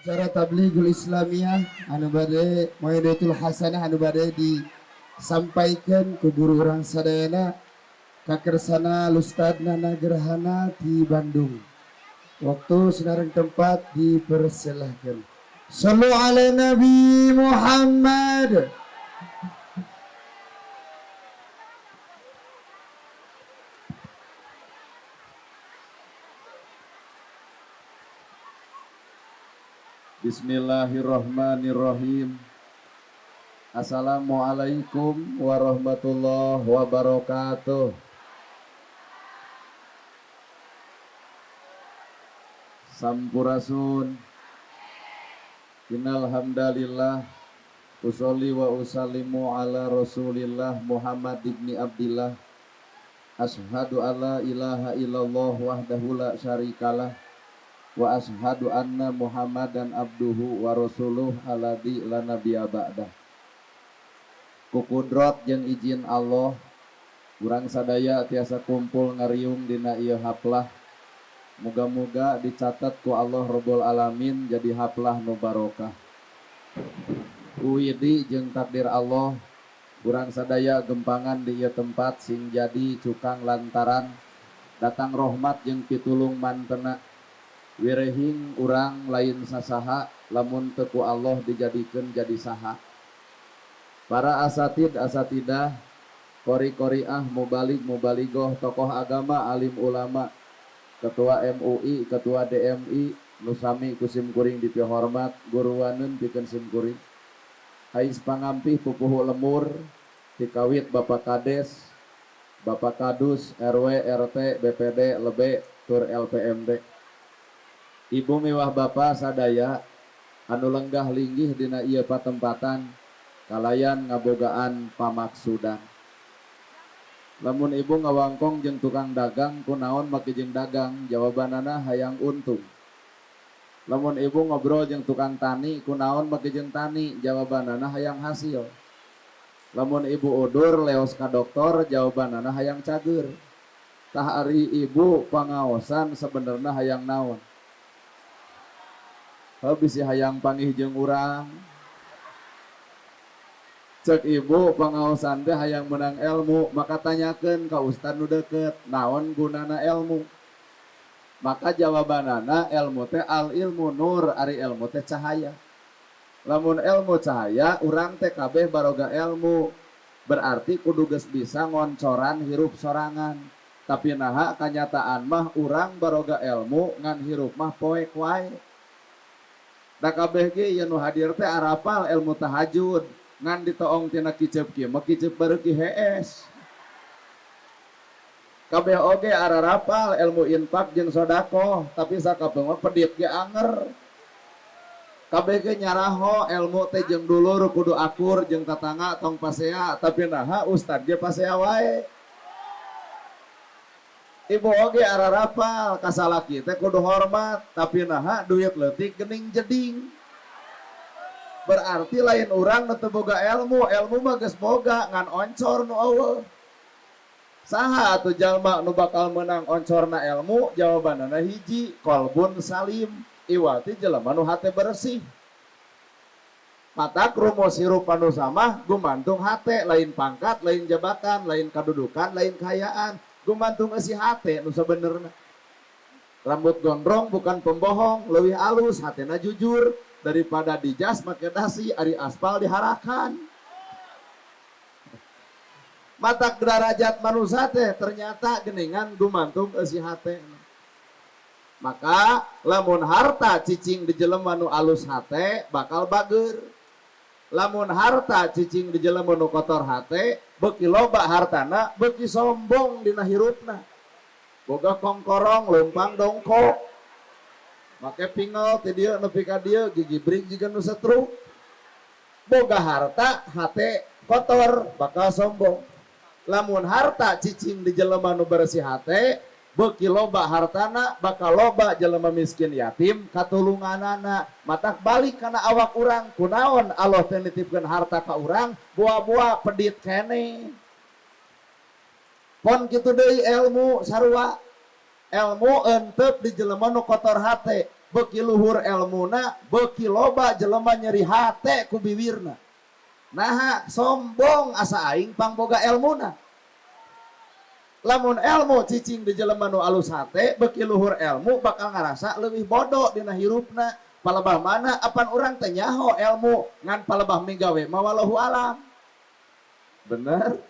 Acara Tablighul Islamiyah anu bade Mauidatul Hasanah anu bade disampaikan ku guru urang sadayana kakersana Ustad Nana Gerhana di Bandung. Waktu sinareng tempat dipersilahkan. Sallu ala Nabi Muhammad. Bismillahirrahmanirrahim. Assalamualaikum warahmatullahi wabarakatuh. Sampurasun. Innal hamdalillah usolli wa usallimu ala Rasulillah Muhammad ibni Abdillah. Asyhadu alla ilaha illallah wahdahu la syarikalah wa asyhadu anna Muhammadan abduhu wa rasuluh alladzi la nabiyya ba'dah. Ku kudrot jeung izin Allah urang sadaya tiasa kumpul ngariung dina ieu haplah. Muga-muga dicatat ku Allah Rabbul Alamin jadi haplah nu barokah. Ku widi jeung takdir Allah urang sadaya gempangan di ieu tempat sing jadi cukang lantaran datang rahmat jeung pitulung mantena. Wirehing urang lain sasaha lamun teu ku Allah dijadikeun jadi saha. Para asatid asatidah, qori-qoriah, mubalig mubaligoh, tokoh agama, alim ulama, ketua MUI, ketua DMI, nu sami ku sim kuring dipihormat, guruaneun pikeun sim kuring. Ais pangampih pupuhu lemur, tikawit Bapak Kades, Bapak Kadus, RW, RT, BPD, Lebe, tur LPMD. Ibu miwah bapa sadaya anu lenggah linggih dina ieu patempatan kalayan ngabogaan pamaksudan. Lamun ibu ngawangkong jeung tukang dagang kunaon make jeung dagang, jawabanana hayang untung. Lamun ibu ngobrol jeung tukang tani kunaon make jeung tani, jawabanana hayang hasil. Lamun ibu udur leos ka doktor, jawabanana hayang cager. Tah ari ibu pangaosan sebenarna hayang naon? Heuh bisi hayang panggih jeung urang. Cek ibu pangaosan teh hayang menang ilmu, maka tanyakeun ka ustad nu deukeut, naon gunana ilmu? Maka jawabanana ilmu teh al ilmu nur, ari ilmu teh cahaya. Lamun ilmu cahaya, urang teh kabeh baroga ilmu. Berarti kudu geus bisa ngoncoran hirup sorangan. Tapi naha kanyataan mah urang baroga ilmu ngan hirup mah poek wae. Da kabeh ge ieu nu hadir teh arapal ilmu tahajud, ngan ditoong tina kiceup kieu mah kiceup bareuki hees. Kabeh oge ararapal ilmu infak jeung sedekah, tapi sakapeung mah pedit ge anger. Kabeh ge nyaraho ilmu teh jeung dulur kudu akur jeung tatangga tong pasea, tapi naha ustad ge pasea wae. Ibu oge ararapal ka salaki teh kudu hormat, tapi naha duit leutik geuning jeding. Berarti lain urang nu teu boga ilmu, ilmu mah geus boga ngan oncor nu eueuh. Saha atuh jalma nu bakal meunang oncorna ilmu? Jawabanana hiji, qalbun salim, iwati jelema nu hate bersih. Matak rumus hirup anu samah gumantung hate, lain pangkat, lain jabatan, lain kadudukan, lain kaayaan. Gumantung eusi hate nu sabenerna. Rambut gondrong bukan pembohong, leuwih alus hatena jujur daripada dijas make dasi ari aspal diharakan. Matak derajat manusia teh ternyata geningan gumantung eusi hate. Maka lamun harta cicing di jelema nu alus hate bakal bager. Lamun harta cicing di jelema nu kotor hate, beuki loba hartana beuki sombong dina hirupna. Boga kongkorong leumpang dongkok. Make pingel ti dieu nepi ka dieu gigi bring jiga nu setru. Boga harta hate kotor bakal sombong. Lamun harta cicing di jelema nu bersih hate, beuki loba hartana bakal loba jelema miskin yatim katulunganana. Matak balik kana awak urang, kunaon Allah teh nitipkeun harta ka urang, buah-buah pedit keneh. Pon kitu deui ilmu sarua. Ilmu entep di jelema nu kotor hate. Beuki luhur elmuna, beuki loba jelema nyeri hate ku biwirna. Naha? Sombong, asa aing pangboga elmuna. Lamun elmu cicing di jelema nu alus hate, beuki luhur elmu bakal ngarasa leuwih bodoh dina hirupna. Palebah mana apan urang teh nyaho elmu, ngan palebah migawe mah wallahu alam. Bener?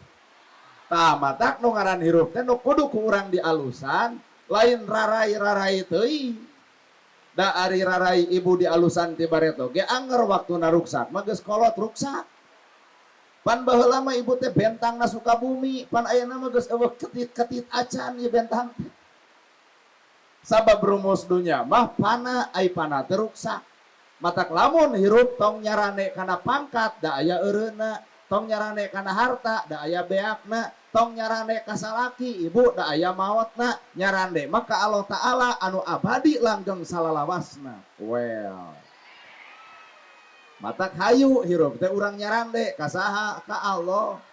Tah, matak nu ngaran hirup teh nu kudu ku urang dialusan lain rarai-rarai teuing. Da ari rarai ibu dialusan ti bareto ge anger waktuna ruksak mah geus kolot ruksak. Pan baheula mah ibu teh bentangna Sukabumi, pan ayeuna mah geus euweuh ketit-ketit acan ieu bentang teh. Sabab rumus dunya mah pana, ai pana teh ruksak. Matak lamun hirup tong nyarane kana pangkat, da aya eureunna, tong nyarane kana harta, da aya beakna, tong nyarane ka salaki ibu, da aya maotna, nyarande mah ka Allah Ta'ala anu abadi langgeng salalawasna. Well. Matak hayu hirup teh urang nyarande ka saha? Ka Allah.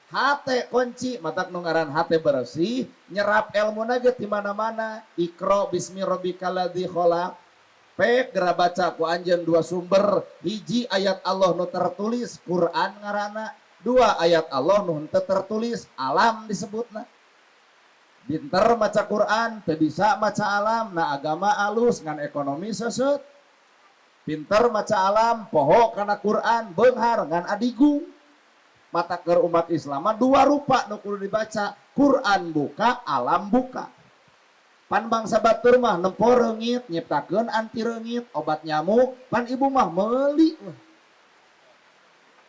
Hate kunci, matak nu ngaran hate bersih, nyerap elmuna ge ti mana-mana. Iqra bismi rabbikal ladzi khalaq. Pek geura baca ku anjeun dua sumber, hiji ayat Allah nu tertulis Quran ngaranna, dua ayat Allah nu henteu tertulis, alam disebutna. Pinter maca Quran, teu bisa maca alam, na agama alus ngan ekonomi seuseut. Pinter maca alam, poho kana Quran, beunghar ngan adigung. Mata keur umat Islam mah dua rupa nu kudu dibaca, Quran buka, alam buka. Pan bangsa batur mah nempo reungit, nyiptakeun anti reungit, obat nyamuk, pan ibu mah meuli.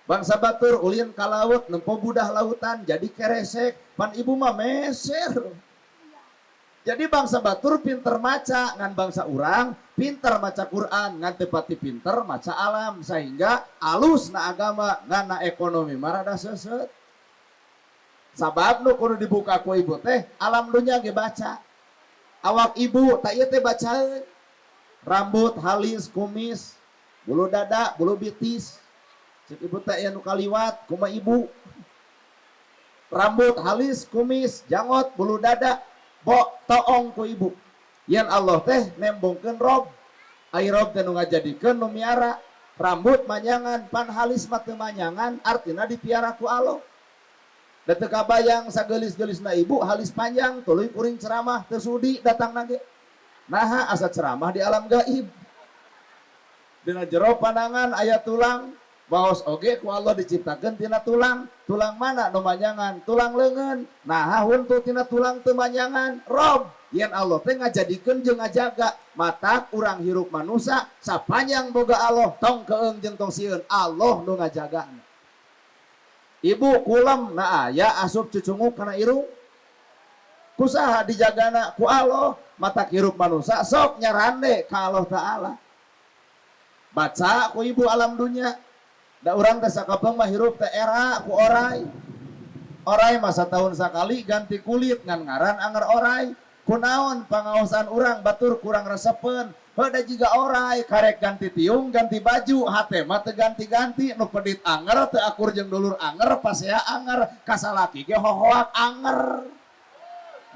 Bangsa batur ulin ka laut, nempo budah lautan jadi keresek, pan ibu mah meser. Jadi bangsa batur pinter maca, ngan bangsa urang pinter maca Quran, ngan teu pati pinter maca alam, sehingga alus na agama ngan na ekonomi mah rada seuseut. Sabab nu kudu dibuka ku ibu teh alam dunya ge baca. Awak ibu tak ieu teh bacaeun. Rambut, halis, kumis, bulu dada, bulu bitis. Cek ibu teh aya nu kaliwat kumaha ibu. Rambut, halis, kumis, janggot, bulu dada, bo toong ku ibu. Yen Allah teh nembongkeun rob. Ai rob teh nu ngajadikeun nu miara. Rambut manyangan, pan halis mah teu manyangan, artina dipiara ku Allah. Da teu kabayang sageulis-geulisna ibu halis panjang tuluy kuring ceramah teu sudi datang ge. Naha? Asa ceramah di alam gaib. Dina jero panangan aya tulang, baos oge ku Allah diciptakeun tina tulang. Tulang mana nu manyangan? Tulang leungeun. Naha huntu tina tulang teu manyangan? Rob. Yen Allah teh ngajadikeun jeung ngajaga. Matak urang hirup manusia sapanjang boga Allah tong keung jeung tong sieun, Allah nu ngajagana. Ibu kulem na aya asup cucunguk kana irung. Kusaha dijagana? Ku Allah. Matak hirup manusia sok nyarande ka Allah Ta'ala. Baca ku ibu alam dunya. Da urang teh sakapeung mah hirup teh era ku orai. Orai masa tahun sakali ganti kulit ngan ngaran anger orai. Kunaon pangaosan urang batur kurang resepeun. Heuh, da jiga orai karek ganti tiung, ganti baju, hate mah teu ganti-ganti, nu pedit anger, teu akur jeung dulur anger, pasea anger, kasalaki ge hohoak anger.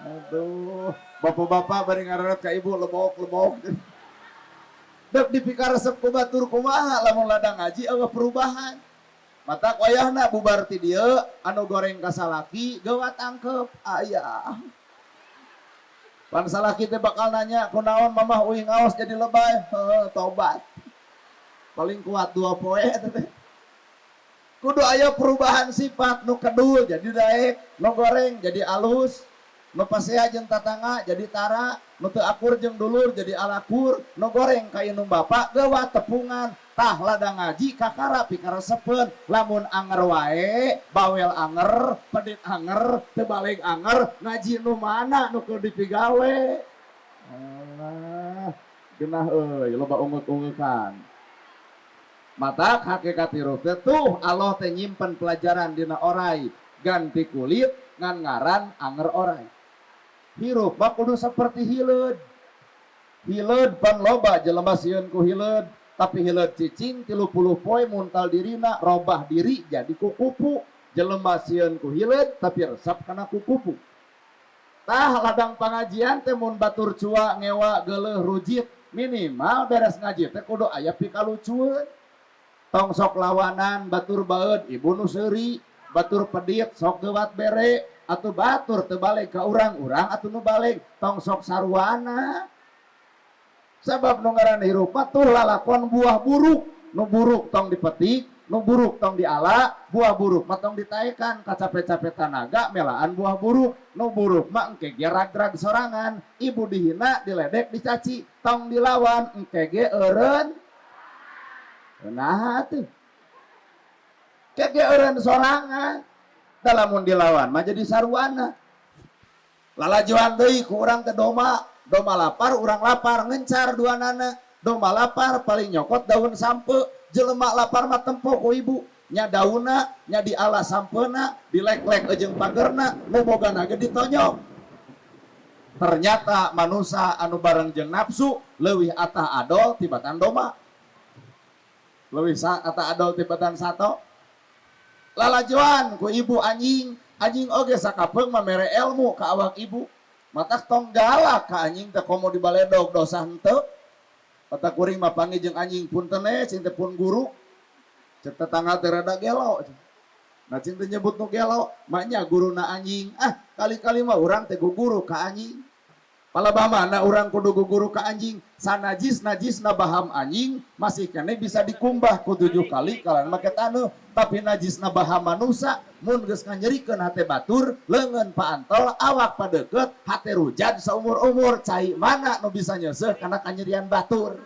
Aduh, bapak-bapak bari ngareret ka ibu lebok-lebok. Dek dipikaresep ku batur kumaha lamun ladang ngaji euweuh perubahan. Matak wayahna bubar ti dieu anu goreng ka salaki geuwat tangkep aya. Pan salaki teh bakal nanya kunaon mamah uing ngaos jadi lebay, heuh tobat. Paling kuat 2 poe teh. Kudu aya perubahan sifat, nu kedul jadi daek, nu goreng jadi alus, nu pasea jeung tatangga jadi tara, nu teu akur jeung dulur jadi alakur, nu goreng ka indung bapak geuwat tepungan. Tah, ladang ngaji kakara pikaresepeun. Lamun anger wae, bawel anger, pedit anger, teu baleg anger, ngaji nu mana nu keur dipigawe? Alah, genah euy, loba ungeuk-ungeukan. Matak hakikat hirup teh tuh Allah teh nyimpen pelajaran dina orai, ganti kulit ngan ngaran anger orai. Hirup mah kudu seperti hileud. Hileud pan loba jelema sieun ku hileud, tapi hileud cicing 30 poe muntal dirina, robah diri jadi kukupu. Jelema sieun ku hileud tapi resep kana kukupu. Tah, ladang pangajian teh mun batur cua ngewa geuleuh rujit Minimal beres ngaji teh kudu aya pikalucueun. Tong sok lawanan batur baeud ibu nu seuri, batur pedit sok geuwat bere, atuh batur teu balik ka urang-urang atuh nu balik, tong sok saruana. Sabab nu ngaran hirup mah tuh lalakon buah buruk, nu buruk tong dipetik, nu buruk tong diala, buah buruk mah tong ditaekan, kacape-cape tanaga melaan buah buruk, nu buruk mah engke ge rag-rag sorangan, ibu dihina, diledek, dicaci, tong dilawan, engke ge eureun. Nah tuh. Kege eureun sorangan. Da lamun dilawan mah jadi saruana. Lalajoan deui ku urang teh doma, doma lapar, urang lapar, ngencar duanana. Doma lapar paling nyokot daun sampe, jelema lapar mah tempo ku ibu. Nya daunna, nya diala sampeuna, dilek-lek jeung pagerna, nu bogana ge ditonyok. Ternyata manusia anu bareng jeung nafsu leuwih atah adol tibatan doma. Leuwih atah adol tibatan sato. Lalajoan ku ibu anjing, anjing oge sakapeung mah mere ilmu ka awak ibu. Matak tong galak ka anjing teh komo dibaledog dosa henteu. Kata kuring mah panggih jeung anjing punten we cing teh pun guru. Cek tetangga teh rada gelo. Nah cing teh nyebut nu gelo, maknya guruna anjing. Ah, kali-kali mah urang teh guguru ka anjing. Palebah mana urang kudu guguru ka anjing, sanajis najisna baham anjing masih kene bisa dikumbah ku 7 kali kalan make taneuh, tapi najisna baham manusa mun geus nganyerikeun hate batur, leungeun paantol, awak padeukeut, hate rujad saumur-umur, cai mana nu bisa nyeuseuh kana kanyerian batur.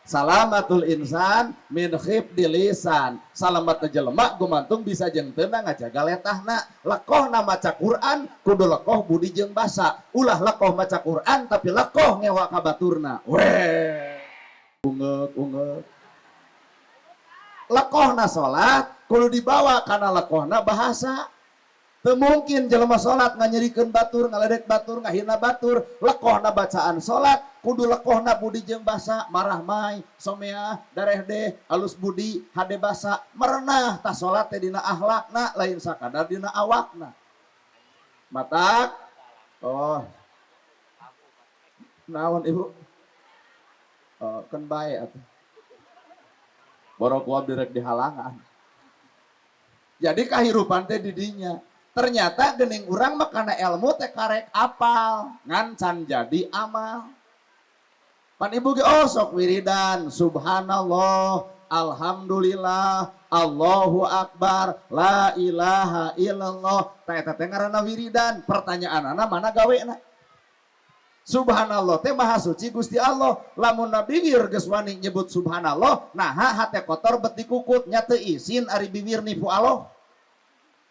Salamatul insan min khifdi lisan. Salamat jelema gumantung bisa jeung teu ngajaga letahna. Lekohna maca Quran kudu lekoh budi jeung basa. Ulah lekoh maca Quran tapi lekoh ngewa ka baturna. Weh. Ungeuk-ungeuk. Lekohna salat kudu dibawa kana lekohna bahasa. Teu mungkin jelema salat nganyerikeun batur, ngaledek batur, ngahina batur. Lekohna bacaan salat kudu lekohna budi jeung basa, marah mai, somea, dareh deh, alus budi, hade basa, merenah tah salat teh dina akhlakna lain sakadar dina awakna. Matak oh. Naon ibu? Oh, keun bae atuh. Borok ku direk dihalangan. Jadi kahirupan teh didinya. Ternyata gening urang mah kana ilmu teh karek apal, ngan can jadi amal. Pan ibu ge oh sok wiridan, subhanallah, alhamdulillah, Allahu akbar, la ilaha illallah. Tah eta teh ngaranna wiridan. Pertanyaanana mana gawena? Subhanallah teh maha suci Gusti Allah. Lamun bibir geus wani nyebut subhanallah, naha hate kotor bet dikukut nya teu isin ari bibir nipu Allah.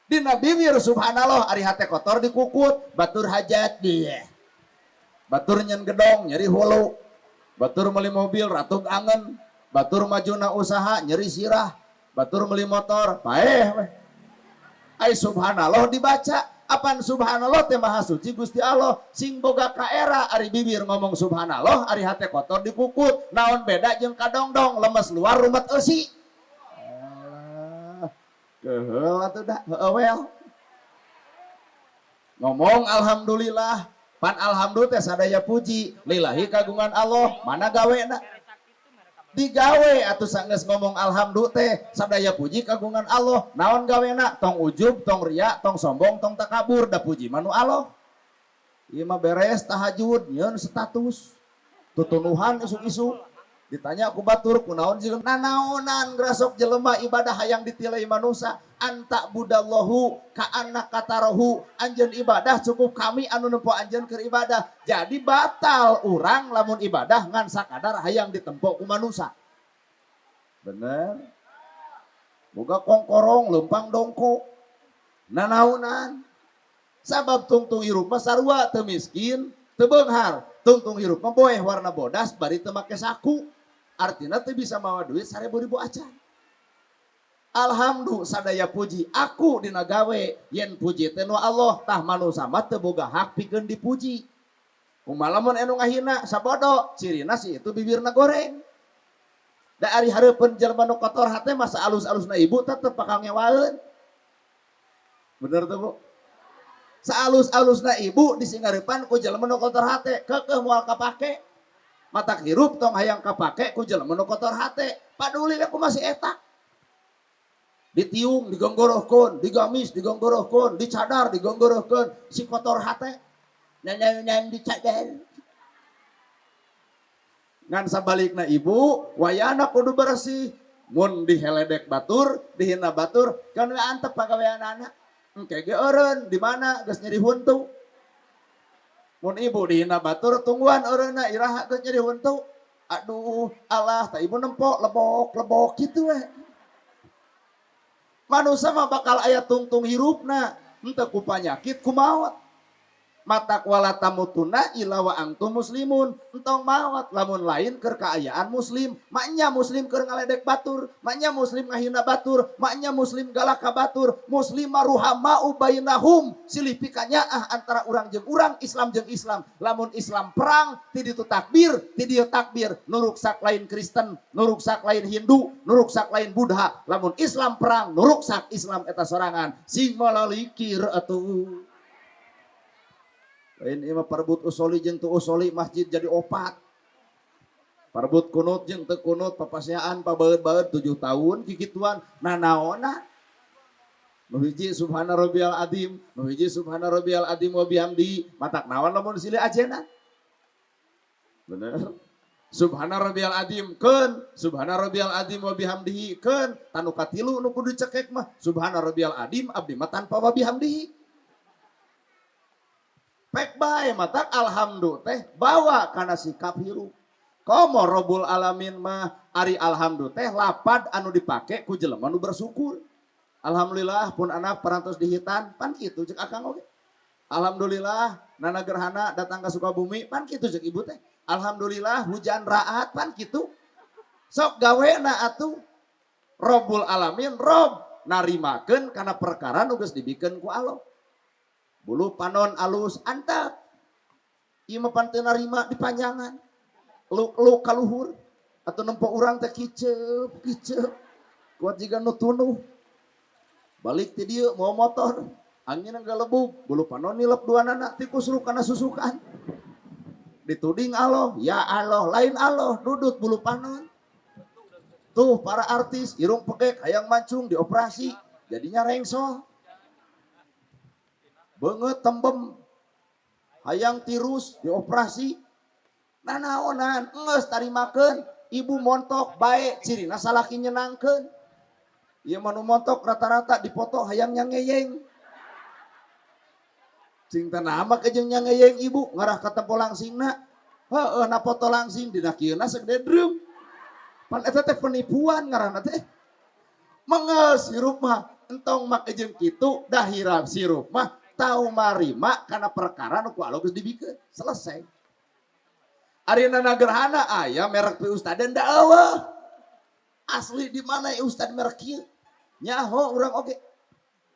Dina bibir subhanallah ari hate kotor dikukut, batur hajat dia. Batur nyen gedong nyeri hulu. Batur meuli mobil ratug angen, batur majuna usaha nyeri sirah, batur meuli motor paeh weh. Ai subhanallah dibaca, apan subhanallah teh maha suci Gusti Allah, sing boga kaera ari bibir ngomong subhanallah ari hate kotor dikukut, naon beda jeung kadongdong lemes luar rumet eusi. Keheul atuh da, heueuh wel. Ngomong alhamdulillah, pan alhamdulillah teh sadaya puji, lillahi kagungan Allah, mana gawena? Digawe atuh sanggeus ngomong alhamdulillah teh sadaya puji kagungan Allah, naon gawena? Tong ujub, tong ria, tong sombong, tong takabur, da puji mah nu Allah. Ieu mah beres tahajud, nyeun status. Tutunuhan isuk-isuk. Ditanya ku batur kunaon jeung nanaonan grasok jelema ibadah hayang ditilai manusia anta budallahu ka anak katarahu anjeun ibadah cukup kami anu nempo anjeun keur ibadah. Jadi batal urang lamun ibadah ngan sakadar hayang ditempo ku manusia. Bener? Boga kongkorong lempang dongko nanaonan sabab tungtung hirup mah sarua teu miskin teu beunghar, tungtung hirup mah boeh warna bodas bari teu make saku. Artinya teu bisa mawa duit 1000 acan. Alhamdulillah sadaya puji aku dina gawe yen puji teh nu Allah tah manusa mah teu boga hak pikeun dipuji. Kumaha lamun anu ngahina sabodo cirina si itu bibirna goreng. Da ari hareupeun jelema nu kotor hate masa alus-alusna ibu tetep bakal ngewaeun. Bener tuh Bu? Saalus-alusna ibu disingareupan ku jelema nu kotor hate kekeuh moal kapake. Matak hirup tong hayang kapake ku jelema nu kotor hate. Paduli aku masih eta. Ditiung digonggorohkeun, digamis digonggorohkeun, dicadar digonggorohkeun, si kotor hate. Nyanyi dicadar. Ngan sabalikna ibu, wayana kudu bersih. Mun diheledek batur, dihina batur, kan we antep pagaweanana. Engke ge eureun di mana geus nyeri huntu. Mun ibu dihina batur tungguan eureunna iraha geus nyeri huntu. Aduh, Allah tah ibu nempok lebok-lebok kitu we. Manusia mah bakal aya tungtung hirupna, henteu ku panyakit ku maot. Matak wala tamutuna illa wa antum muslimun. Entong maot lamun lain keur kaayaan muslim. Maknya muslim keur ngaledek batur, maknya muslim ngahina batur, maknya muslim galak ka batur. Muslim ruhamau bainahum, silih pikanyaah antara urang jeung urang, Islam jeung Islam. Lamun Islam perang, ti ditu takbir, ti dieu takbir. Nuruksak lain Kristen, nuruksak lain Hindu, nuruksak lain Buddha. Lamun Islam perang, nuruksak Islam eta sorangan. Sing malalikir atuh. Lain ieu mah parebut usoli jeung teu usoli masjid jadi opat. Parebut kunut jeung teu kunut papasiaan pabaeud-baeud 7 tahun kikituan nanaonna. Nu hiji subhana rabbiyal azim, nu hiji subhana rabbiyal azim wa bihamdi, matak naon lamun silih ajena. Bener. Subhana rabbiyal azim keun, subhana rabbiyal azim wa bihamdihi keun, tanu katilu nu kudu cekek mah subhana rabbiyal azim abdi mah tanpa wa bihamdihi. Pek bae matak alhamdulillah teh bawa kana sikap hirup. Komo robul alamin mah ari alhamdulillah teh lapad anu dipake ku jelema nu bersyukur. Alhamdulillah pun anak parantos dihitan pan kitu ceuk akang oge. Alhamdulillah nana gerhana datang ka Sukabumi pan kitu ceuk ibu teh. Alhamdulillah hujan raat pan kitu. Sok gawena atuh robul alamin rob narimakeun kana perkara nu geus dibikeun ku Allah. Bulu panon alus antap. Ieu mah pan teu narima dipanjangan. Luk-luk kaluhur atau nempo urang teh kiceup kiceup. Kuat jiga nu tunuh. Balik ti dieu mawa motor, angin galebug, bulu panon nilep duanana tikus ruk kana susukan. Dituding Allah, ya Allah, lain Allah, dudut bulu panon. Tuh para artis irung pekek hayang mancung dioperasi, jadinya rengsol. Beungeut tembem hayang tirus dioperasi nanaonan geus tarimakeun ibu montok bae cirina salaki nyenangkeun ieu mah nu montok rata-rata dipoto hayang nyangeyeng cing teh nama jeung nyangeyeng ibu ngarah ka tempo langsingna heueuh na foto langsing dina kieuna sagede drum pan eta teh penipuan ngaranna teh mengeus hirup mah entong make jeung kitu dahirap sirup mah tau marima karena perkara nu ku Allah geus dibikeun selesai. Ari nana gerhana aya merek pi ustad da eueuh. Asli di mana ya ustad merek ieu? Nyaho urang oge.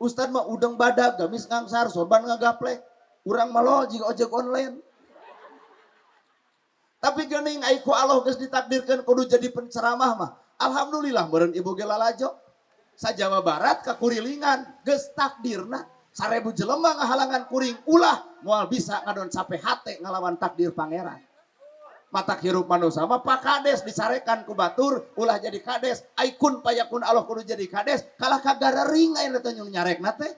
Ustad mah udeng badag, gamis ngangsar, sorban ngagaplek. Urang mah lo jiga ojek online. Tapi geuning ai ku Allah geus ditakdirkeun kudu jadi penceramah mah. Alhamdulillah meureun ibu ge lalajo. Sa Jawa Barat ka kurilingan geus takdirna. 1000 jelema ngahalangan kuring ulah moal bisa ngadon cape hate ngalawan takdir pangeran. Matak hirup manusia mah Pak Kades dicarekan ku batur ulah jadi kades, aikun payakun Allah kudu jadi kades, kalah kagararing aya teh nyarekna teh.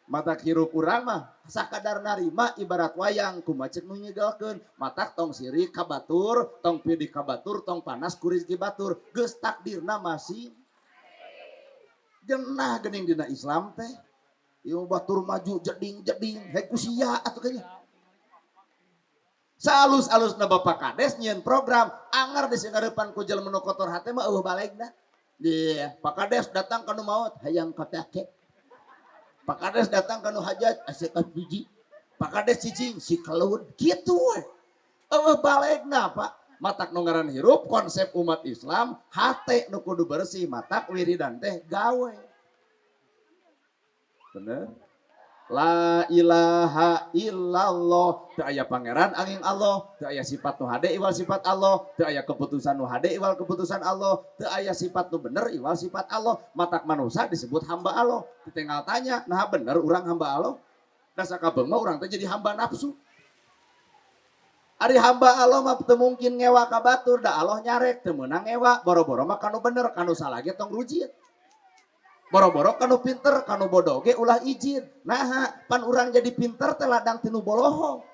Matak hirup urang mah sakadar narima ibarat wayang kumaha ceuk nu nyegelkeun, matak tong sirik ka batur, tong pidi ka batur, tong panas ku rezeki batur, geus takdirna masih genah geuning dina Islam teh. Ieu batur maju jeding-jeding hek kusia atuh kayaknya. Salus-alusna Bapak Kades nyieun program anger di singgarepan ku jelema nu kotor hate mah eueuh balegna. Iya, Pak Kades datang ka nu maot hayang kapake. Pak Kades datang ka nu hajat asek biji. Pak Kades cicing si kelud kitu we. Eueuh balegna Pak. Matak nu ngaran hirup konsep umat Islam hate nu kudu bersih matak wiridan teh gawe. Bener? La ilaha illallah. Teu aya pangeran angin Allah, teu aya sifat nu hade iwal sifat Allah, teu aya keputusan nu hade iwal keputusan Allah, teu aya sifat nu bener iwal sifat Allah. Matak manusia disebut hamba Allah. Tinggal tanya, nah bener urang hamba Allah? Da sakabeng mah urang teh jadi hamba nafsu. Ari hamba Allah mah teu mungkin ngewa ka batur da Allah nyarek teu meunang ngewa boro-boro mah kanu bener kanu salah ge tong rujit. Boro-boro kanu pinter kanu bodoh ge ulah izin. Naha pan urang jadi pinter teh ladang tinu bolohong.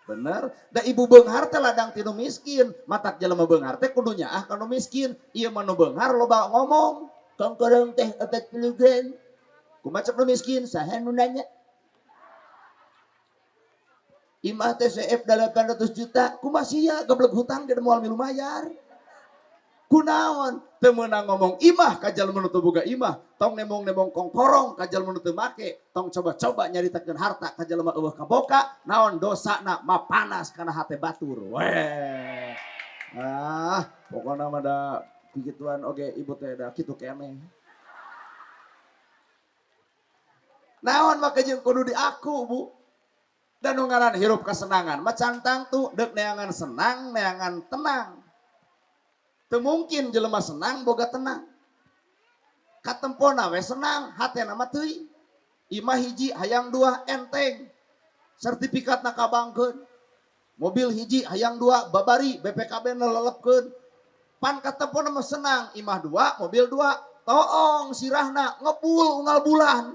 Bener, da ibu beunghar teh ladang tinu miskin, matak jelema beunghar teh kudu nyaah kanu miskin. Ieu mah nu beunghar loba ngomong, kongkorong teh 40 gram. Kumaha cek nu miskin saha nu nanya? Imah teh CF 800 juta, kumaha sia geblek hutang ge moal milu mayar. Kunaon teu meunang ngomong imah ka jalma nu teu boga imah, tong nemong-nemong kongkorong ka jalma nu teu make, tong coba-coba nyaritakeun harta ka jalma eueuh kaboka, naon dosana mah panas kana hate batur. Weh. Ah, pokona mah da kikituan oge ibu teh da kitu keneh. Naon make jeung kudu diaku, Bu. Dan nu ngaran hirup kesenangan mah cantang tuh deuk neangan senang, neangan tenang. Teu mungkin jelema senang boga tenang. Katempona we senang, hatena mah teuing. Imah hiji hayang dua enteng. Sertifikatna kabangkeun. Mobil hiji hayang dua babari BPKB na lelepkeun. Pan katempona mah senang, imah dua, mobil dua, toong sirahna ngebul unggal bulan.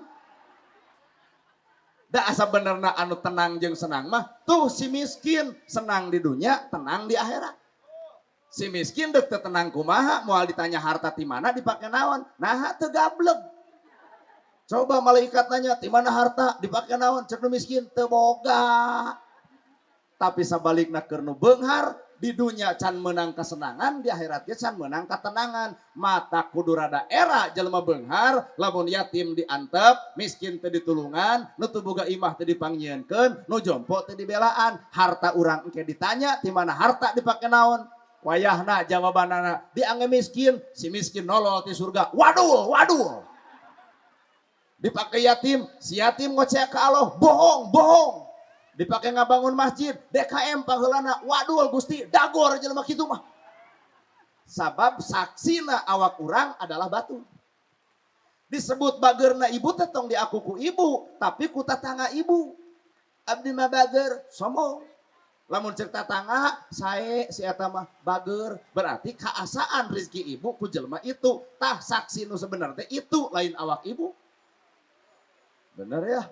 Da asa benerna anu tenang jeung senang mah tuh si miskin senang di dunia, tenang di akhirat. Si miskin dek teu tenang kumaha, moal ditanya harta ti mana dipake naon, naha teu gableg. Coba malaikat nanya ti mana harta dipake naon, cek nu miskin teu boga. Tapi sabalikna keur nu beunghar di dunia can menang kesenangan, di akhirat ge can menang ketenangan. Mata kudu rada era jelema beunghar, lamun yatim diantep, miskin teu ditulungan, nu teu boga imah teu dipangnyieunkeun, nu jompo teu dibelaan. Harta urang engke ditanya ti mana harta dipake naon. Wayahna jawabanana diangge miskin, si miskin nolol ti surga. Wadul, wadul. Dipake yatim, si yatim ngoceh ka Allah, bohong, bohong. Dipake ngabangun masjid, DKM paheulana, wadul Gusti, dagor jelema kitu mah. Sabab saksina awak urang adalah batu. Disebut bageurna ibu teh tong diaku ku ibu, tapi ku tatangga ibu. Abdi mah bager, sombong. Lamun cek tatangga, sae si eta mah bager, berarti kaasaan rezeki ibu ku jelema itu. Tah saksi nu sebenarnya teh itu lain awak ibu. Bener ya?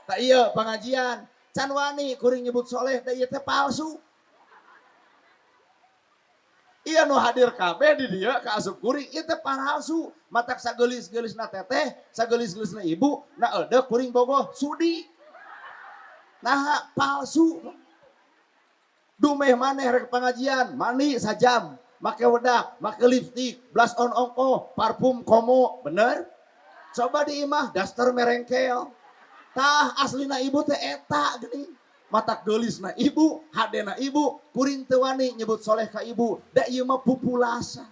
Tak iya pengajian, can wani kuring nyebut soleh, da ieu teh palsu. Iya nu hadir kabeh di dieu ka asup kuring, ieu teh palsu. Matak sageulis-geulisna teteh, sageulis-geulisna ibu, na eudeuh kuring bogoh sudi. Naha palsu. Dumeh maneh rek pengajian, mandi sajam, make wedak, make lipstik, blush on ongkoh, parfum komo, bener? Coba di imah daster merengkel. Tah aslina ibu teh eta geuning. Matak geulisna ibu, hadena ibu, kuring teu wani nyebut soleh ka ibu, da ieu mah pupulasa.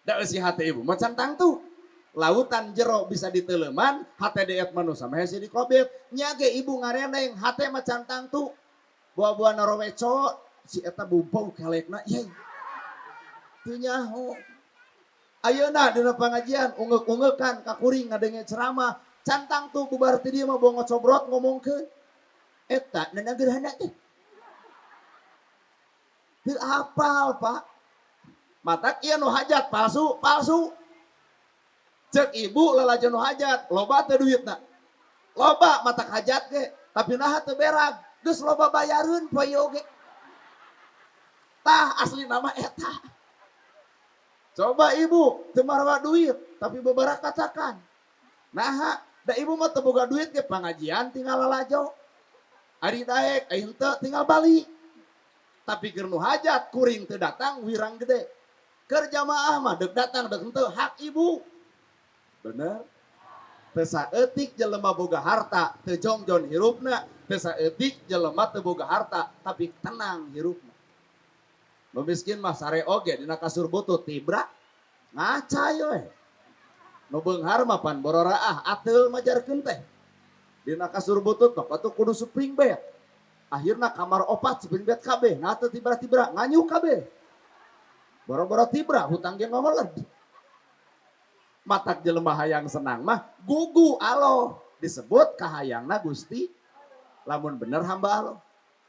Da eusi hate ibu mah can tangtu. Lautan jero bisa diteleman, hate deet manusa mah hese dikobet. Nya ge ibu ngareneng, hate mah can tangtu. Buah-buah naroweco, si eta bubau kelekna, yey. Teu nyaho. Ayeuna dina pangajian ungeuk-ungeukan ka kuring ngadenge ceramah. Cantang tuh bubar ti dieu mah bongo cobrot ngomongkeun. Eta nana gerhana teh. Teu apal, Pak. Matak ieu nu hajat palsu, palsu. Cek ibu lalajo nu hajat, loba teu duitna. Loba matak hajat ge, tapi naha teu berag. Geus loba bayareun poe oge. Tah asli nama eta. Coba ibu teu marawa duit, tapi bebarakatakan. Naha, da ibu mah teu boga duit ge pangajian tinggal lalajo. Ari daek, ari henteu tinggal balik. Tapi keur nu hajat kuring teu datang wirang gede. Keur jamaah mah deuk datang deuk henteu hak ibu. Bener? Teu saeutik jelema boga harta, teu jongjon hirupna, teu saeutik jelema teu boga harta, tapi tenang hirupna. Nu miskin mah sare oge dina kasur butut tibra ngacay we. Nu beunghar mah pan bororaah ateul majarkeun teh. Dina kasur butut mah patuh kudu spring bed. Akhirna kamar opat spring bed kabeh, nah teu tibra-tibra nganyuk kabeh. Boro-boro tibra hutang ge ngomoled. Matak jelema hayang senang mah gugu Allah disebut kahayangna Gusti lamun bener hamba Allah.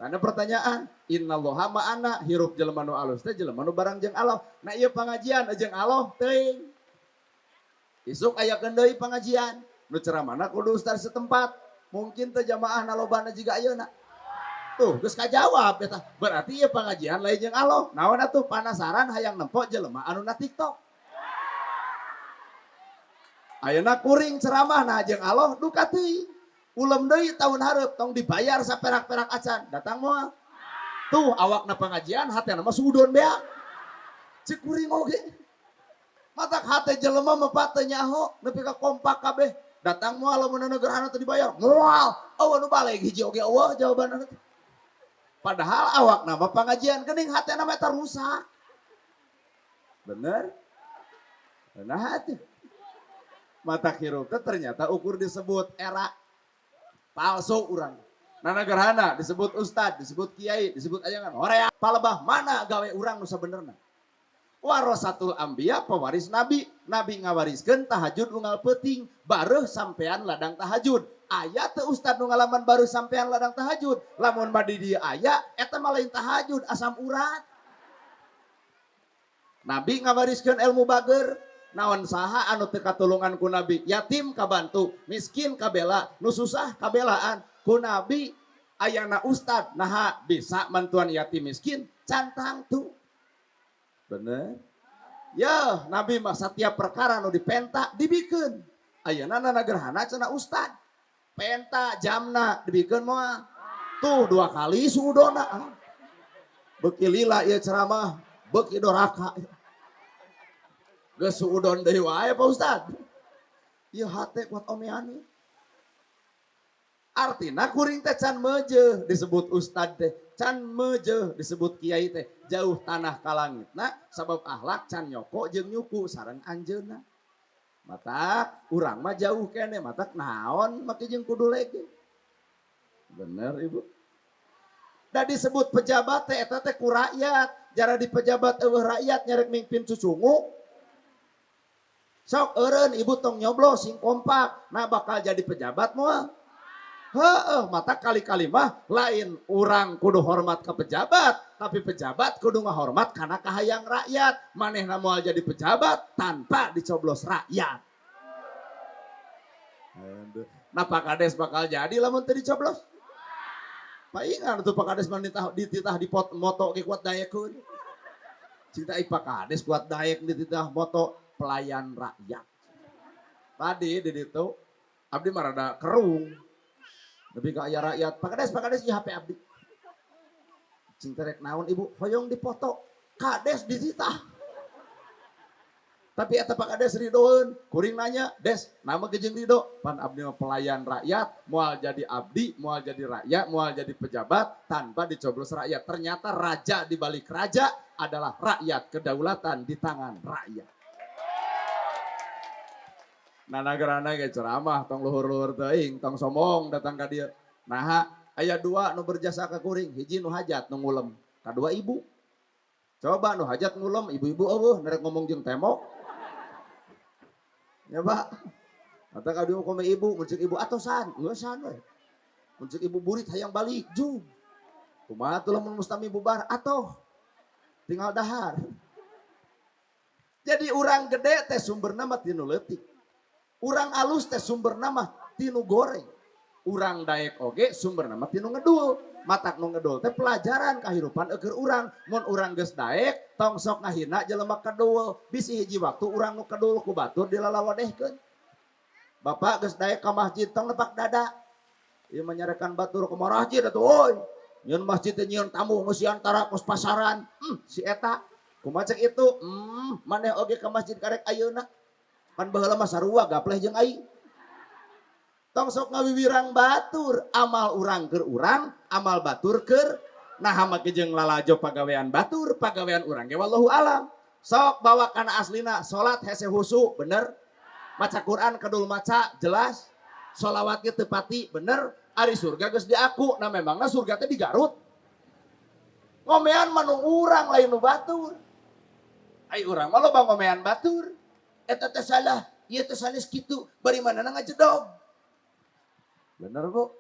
Karena pertanyaan, innallaha ma'ana, hirup jelema nu alus teh jelema nu barang jeung Allah. Nah ieu pangajian jeung Allah teuing. Isuk aya deui pangajian, nu ceramahna kudu ustaz setempat. Mungkin teh jamaah lobana jiga ayeuna. Tuh, geus kajawab eta. Berarti ieu pangajian lain jeung Allah. Naon atuh panasaran hayang nempo jelema anu na TikTok. Ayeuna kuring ceramah nah jeung Allah duka teuing. Ulem deui tahun hareup tong dibayar saperak-perak acan, datang moal. Tuh awakna pengajian hatena mah suudon bea. Cek kuring oge. Matak hate jelema mah teu nyaho nepi ka kompak kabeh. Datang moal lamun gerhana teu dibayar. Moal. Eueuh nu baleg hiji oge eueuh jawabanna teh. Padahal awakna mah pengajian geuning hatena mah eta rusak. Bener? Nah hati. Matak hirup teh ternyata ukur disebut era palsu urang. Nana gerhana disebut ustad, disebut kiai, disebut ayangan. Horea palebah mana gawe urang nu sabenerna. Warasatul anbiya pewaris nabi, nabi ngawariskeun tahajud unggal peuting, bareuh sampean ladang tahajud. Aya teu ustad nu ngalaman bareuh sampean ladang tahajud? Lamun mah di dieu aya, eta mah lain tahajud, asam urat. Nabi ngawariskeun ilmu bager, naon saha anu teu katulungan ku nabi? Yatim kabantu, miskin kabela, nu susah kabelaan ku nabi. Ayana ustad naha bisa mantuan yatim miskin cantang tuh. Bener? Ya, nabi mah setiap perkara nu dipenta dibikeun. Ayeuna nana gerhana cenah ustad. Penta jamna dibikeun moal. Tuh dua kali suudona. Beuki lila ieu ceramah, beuki doraka. Geus suudon deui wae Pak Ustad. Ieu hate kuat omean. Artina kuring teh can meujeuh disebut ustad teh, can meujeuh disebut kiai teh, jauh tanah ka langitna sabab akhlak can nyoko jeung nyuku sareng anjeunna. Matak urang mah jauh kene, matak naon make jeung kudu lege. Bener Ibu? Da disebut pejabat teh eta teh ku rakyat, jara di pejabat eueuh rakyat nyarek mimpin cucungu. Sok eureun ibu tong nyoblos sing kompak, nah bakal jadi pejabat moal. Heeh, mata kali-kali mah lain urang kudu hormat ke pejabat, tapi pejabat kudu ngahormat karena kahayang rakyat. Manehna moal jadi pejabat tanpa dicoblos rakyat. Nah Pak Kades bakal jadi lamun teu dicoblos. Paingan tuh Pak Kades mah dititah di pot moto ge kuat daekeun. Cinta Pak Kades kuat daek dititah moto pelayan rakyat. Tadi di ditu abdi mah rada kerung. Lebih ke aya rakyat, Pak Kades ieu HP abdi. Cing rek naon ibu, hoyong dipoto. Kades dititah. Tapi eta Pak Kades ridoeun, kuring nanya, "Des, nama gejeng ridho?" Pan abdi mah pelayan rakyat, moal jadi abdi, moal jadi rakyat, moal jadi pejabat tanpa dicoblos rakyat. Ternyata raja di balik raja adalah rakyat, kedaulatan di tangan rakyat. Nana gerhana ge ceramah tong luhur-luhur teuing, tong sombong datang ka dieu. Naha aya dua nu berjasa ka kuring, hiji nu hajat nu ngulem, kadua ibu. Coba nu hajat ngulem, ibu-ibu eueuh nerek ngomong jeung tembok. Ya Pak. Kata ka dieu kome ibu, mun ceuk ibu atosan, ngeusan we. Mun ceuk ibu burit hayang balik, jug. Kumaha tuh lamun mustami bubar atoh. Tinggal dahar. Jadi urang gede teh sumberna mah tinu leutik. Urang alus teh sumberna mah tinu goreng. Urang daek oge sumberna mah tinu ngedul. Matak nu ngedul teh pelajaran kehidupan eueur urang. Mun urang geus daek tong sok ngahina jelema kedul. Bisi hiji waktu urang nu kedul ku batur dilalawadehkeun. Bapak geus daek ka masjid tong nepak dada. Ieu mah nyarekan batur ke masjid atuh euy. Nyieun masjid teh nyieun tamu geus antara kos pasaran. Si eta kumaha cek itu? Maneh oge ka masjid karek ayeuna. Pan baheula mah sarua gapleh jeung aing. Tong sok ngawiwirang batur, amal urang keur urang, amal batur keur nah make jeung lalajo pagawean batur, pagawean urang ge wallahu alam. Sok bawa kana aslina, salat hese husu, bener. Maca Quran kedul maca jelas. Sholawat ge teu pati, bener. Ari surga geus diaku, nah memangna surga teh di Garut. Ngomean mah nu urang lain nu batur. Ai urang mah loba ngomean batur. Eta teh salah, ieu teh sanes kitu, bari manana ngajedog. Bener Bu?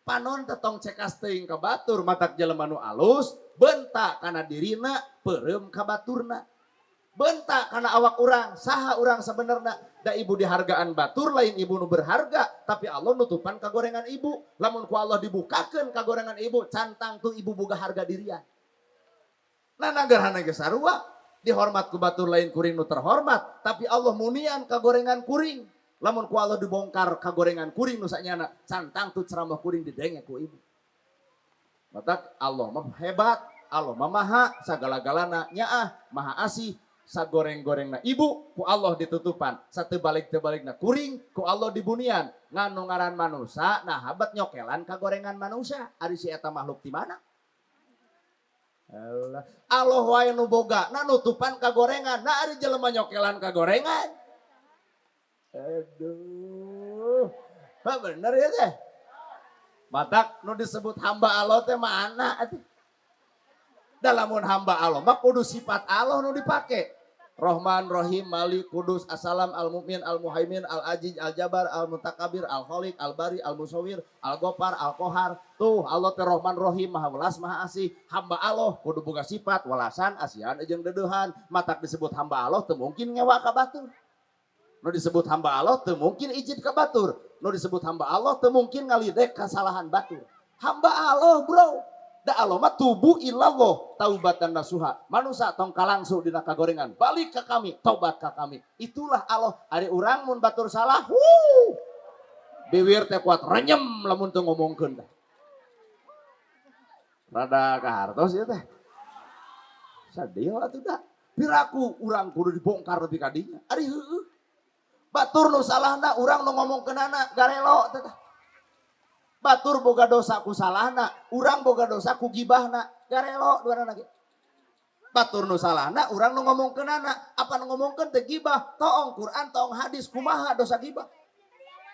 Panon teh tong cekas teuing ka batur matak jelema nu alus bentak kana dirina peureum ka baturna. Bentak kana awak urang, saha urang sebenarnya. Da ibu dihargaan batur lain ibu nu berharga, tapi Allah nutupan kagorengan ibu. Lamun ku Allah dibukakeun kagorengan ibu, cantang tuh ibu boga harga dirian. Nah nagarhana ge sarua, dihormat ku batur lain kuring nu terhormat, tapi Allah munian kagorengan kuring. Lamun ku Allah dibongkar kagorengan kuring nu sanyana, cantang tuh ceramah kuring didenge ku ibu. Matak Allah mah hebat, Allah mah maha sagala-galana nyaah, maha asih. Sagoreng-gorengna ibu ku Allah ditutupan, satu balik tebalikna kuring ku Allah dibunian. Nganu ngaran manusia, nah habat nyokelan kagorengan manusia. Ari si eta makhluk di mana? Allah, Allah wae nu boga, nah nutupan kagorengan, nah ari jelema nyokelan kagorengan. Aduh, bener ya teh. Matak nu disebut hamba Allah teh mana atuh? Dalamun hamba Allah mah kudu sifat Allah nu dipake. Rahman, Rahim, Malik, Kudus, Assalam, Al-Mu'min, Al-Muhaimin, Al-Aziz, Al-Jabar, Al-Mutakabir, Al-Khaliq, Al-Bari, Al-Musawwir, Al-Ghaffar, Al-Qahar. Tuh Allah teh Rahman, Rahim, Maha Welas, Maha Asih. Hamba Allah kudu boga sifat welasan, asihan jeung dedeuhan. Matak disebut hamba Allah teu mungkin ngewa ka batur. Nu disebut hamba Allah teu mungkin ijid ka batur. Nu disebut hamba Allah teu mungkin ngalidek kasalahan batur. Hamba Allah, bro. Da Allah mah tubu ilallah taubatan nasuha. Manusia tong kalangsu dina kagorengan, balik ke kami, tobat ke kami. Itulah Allah. Ari urang mun batur salah, wuh. Biwir teh kuat renyem lamun teu ngomongkeun teh. Rada kahartos ieu teh. Sadeo atuh da. Piraku urang kudu dibongkar nepi ka dinya. Ari heueuh. Batur nu salahna urang nu ngomongkeunana garelo teh. Batur boga dosa ku salahna, urang boga dosa ku gibahna, garelo duanana ge. Batur nu salahna, urang nu ngomongkeunana, apa nu ngomongkeun teh gibah, toong Quran, toong hadis, kumaha dosa gibah.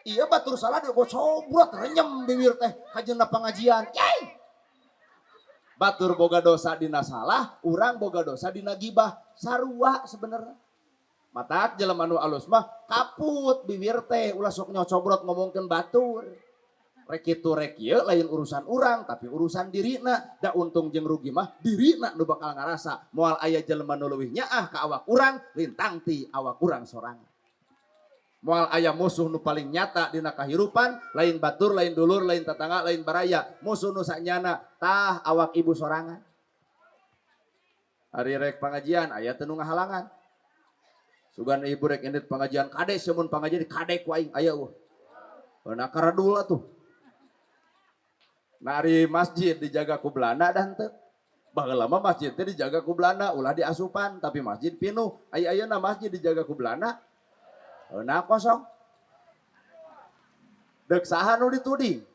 Iya batur salah dia cobrot renyem bibir teh kajeuna pengajian. Yai. Batur boga dosa dina salah, urang boga dosa dina gibah, sarua sebenarnya. Matak jelema nu alus mah kaput bibir teh ulah sok nyocobrot ngomongkeun batur. Rek kitu rek ieu lain urusan urang tapi urusan dirina. Da untung jeung rugi mah dirina nu bakal ngarasa. Moal aya jelema nu leuwih nyaah ka awak urang lintang ti awak urang sorangan. Moal aya musuh nu paling nyata dina kahirupan lain batur, lain dulur, lain tetangga, lain baraya. Musuh nu sanyana tah awak ibu sorangan. Ari rek pangajian aya teu nu ngahalangan. Sugan ibu rek indit pangajian kade seumun pangajian kade ku aing aya eueuh. Nah karadul atuh. Nari masjid dijaga ku Belanda dan teu. Baheula mah masjid teh dijaga ku Belanda, ulah diasupan, tapi masjid pinuh. Aya ayeuna masjid dijaga ku Belanda. Nah kosong. Deuk saha nu dituding?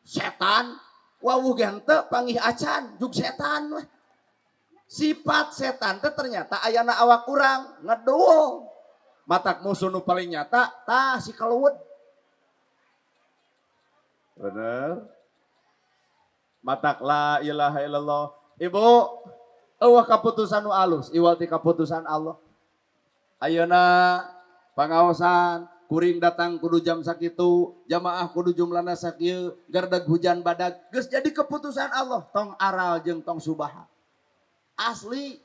Setan. Wawuh ge henteu panggih acan, jug setan weh. Sifat setan teh ternyata ayana awak urang ngedul. Matak musuh nu paling nyata tah si kaluwet. Bener. Matak la ilaha illallah. Ibu, eueuh kaputusan nu alus, iwal ti kaputusan Allah. Ayeuna pangaosan, kuring datang kudu jam sakitu, jamaah kudu jumlahna sakieu, gerdeg hujan badag, geus jadi keputusan Allah, tong aral jeung tong subaha. Asli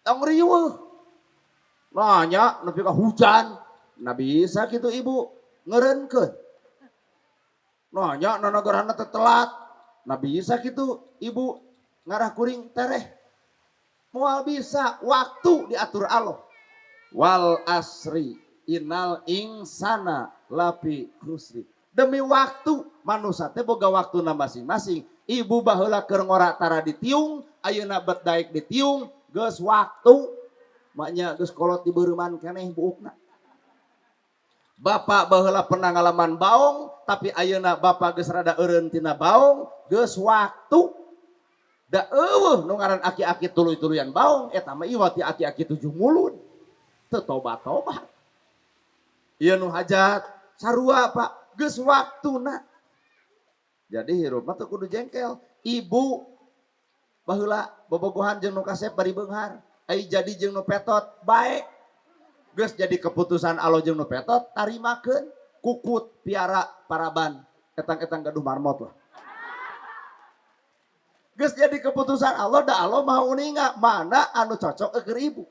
tong riweuh. Nanya nepi ka hujan, nah bisa kitu ibu ngeureunkeun. Nanya nanagarana teh telat. Nah bisa gitu ibu ngarah kuring tereh. Moal bisa, waktu diatur Allah. Wal asri innal insana lapi khusri. Demi waktu manusia teh boga waktuna masing-masing. Ibu baheula keur ngora tara ditiung, ayeuna bet daek ditiung, geus waktu. Maknya geus kolot dibeureman keneh buukna. Bapak baheula pernah ngalaman baong, tapi ayeuna bapak geus rada eureun tina baong, geus waktu. Da eueuh nu ngaran aki-aki tuluy-tuluyan baong, eta mah ieu ti aki-aki tujuh mulud. Teu tobat-tobat. Ieu nu hajat sarua Pak, geus waktuna. Jadi hirup mah teu kudu jengkel. Ibu baheula bobogohan jeung nu kasep bari beunghar, ai jadi jeung nu petot bae. Geus jadi keputusan Allah jeung nu petot tarimakeun, kukut piara paraban, etang-etang gaduh marmot lah. Geus jadi keputusan Allah, da Allah Maha uninga mana anu cocok keur ibu.